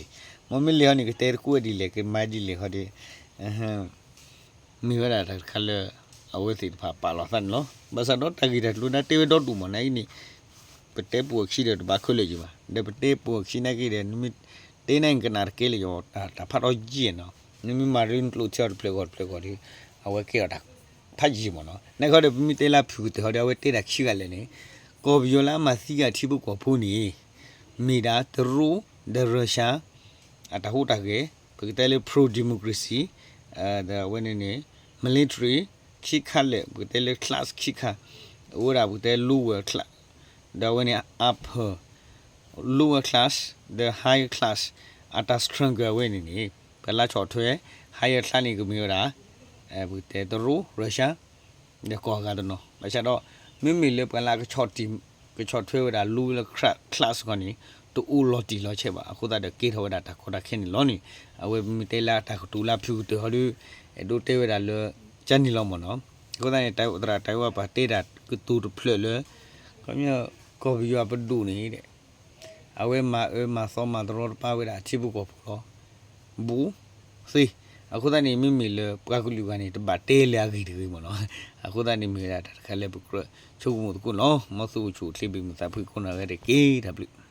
မ်မ့ၢ်လဲၤဟီန့ၣ် ကတဲသကိးဝဲဒ်လဲၣ် ကမၤဒ်လဲၣ်ဃီဒီး မ့ၢ်ဝဲဒၣ်တၢ်တခါလၢ အဝဲသ့ၣ်တဖၣ်ပာ်လီၤသးန့ၣ်လီၤ. ဘၣ်ဆၣ်ဒီးတၢ်ဂ့ၢ်တၢ်ကျိၤန့ၣ်တဲဝဲဒီဒူၣ်မး နာ်က့န့ၣ် ပတဲပူၤအခံဒီးတဘၣ်ခဲလၢာ်ယံၤဘၣ်. ဒီးပတဲပူၤအခံနာ်က့ဒီး နမ့ၢ်တဲန့ၣ်ကနၣ်တကဲလၢၤယံၤ တၢ်ဖးထီယံာ်နီၤ. နမ့ၢ်မၤရ့နကျိးထံအီၤတဖျၢၣ်ဂီၢ်တဖျၢၣ်ဂီၢ်ဒီး အဝဲကဲထီၣ်တၢ်ဖးယံၤမးနီၤ. နာ်က့ဒီး ပမ့ၢ်တဲလၢဖုၣ်ကတၢၢ်ဟီဒီး အဝဲတဲဒၣ်ခံဂၤလဲၣ်န့ၣ် ကီၢ်ပယီၤလၢအမၤသံဂၤထံဖိကီၢ်ဖိန့ၣ် မ့ၢ်ဒၣ်တရူး ဒီး Russia အတၢ်ဟူးတၢ်ဂဲၤ ပကတဲလၢ pro democracy ဒီးအဝဲန့ၣ်န့ၣ် military ခံခါလၢာ် ပကတဲလၢ class ခံခါ အိၣ်ဝဲဒၣ်ပကတဲ lower class ဒီးအဝဲန့ၣ် upper lower class ဒီး higher class အတၢ် struggle အဝဲန့ၣ်န့ၣ် ပှၤလၢဆီၣ်ထွဲ higher class န့ၣ်ကမ့ၢ်ဝဲဒၣ် ပကတဲတရူး Russia ဒီးကီၢ်အဂၤတနီၤ ဘၣ်ဆၣ်ဒီး မ့မ့ၢ်လၢပှၤလၢကဆီၣ်ထွဲဝဲဒၣ် lower class ခီန့ၣ် တအိၣ်လီၤတံၢ်လီၤဆဲးဘၣ် အဃိသတးဒီးကဲထီၣ်ဝဲဒၣ်တၢ်ကီတၢ်ခဲန့ၣ်လီၤန့ၣ် အဝဲပမ့ၢ်တဲလၢတၢ်ကတိၤလၢဖုၣ်ကတၢၢ်ဟီဒီး အဲၣ်ဒိးတဲဝဲဒၣ်လၢ ကန့ၣ်လီၤမးနီၤ. အဃိသတးန့ၣ် တၢ်သရၣ်တၢ်ဂ့ၢ်ဝီပှၤတဲဒၣ်ကတိၤတဖျၢၣ်လၢ ခီပညီ ကီၢ်ပယီၤပဒိၣ်န့ၣ် အဝဲမၤအၢမၤသီမၤတရီတပါဝဲဒၣ်အထံဖိကီၢ်ဖိလီၤ. ဘူးသ့ အဃိသတးန့ၣ် မ့မ့ၢ်လၢပှၤကလုာ်ဂၤန့ၣ် တဘၣ်တဲလၢအဂ့ၢ်တဂ့ၤမးနီၤ. အဃိသတးန့ၣ်မ့ၢ်ဝဲဒၣ်တၢ်တခါလၢပကြၢးဆိကမိၣ်သကိးန့ၣ်လီၤ. မ်သုအိၣ်ဆူၣ်အိၣ်ချ့ ဘၣ်မုာ်သးဖှံကိးနီၢ်ဂၤဒဲးတက့ၢ်. တၢ်ဘျုး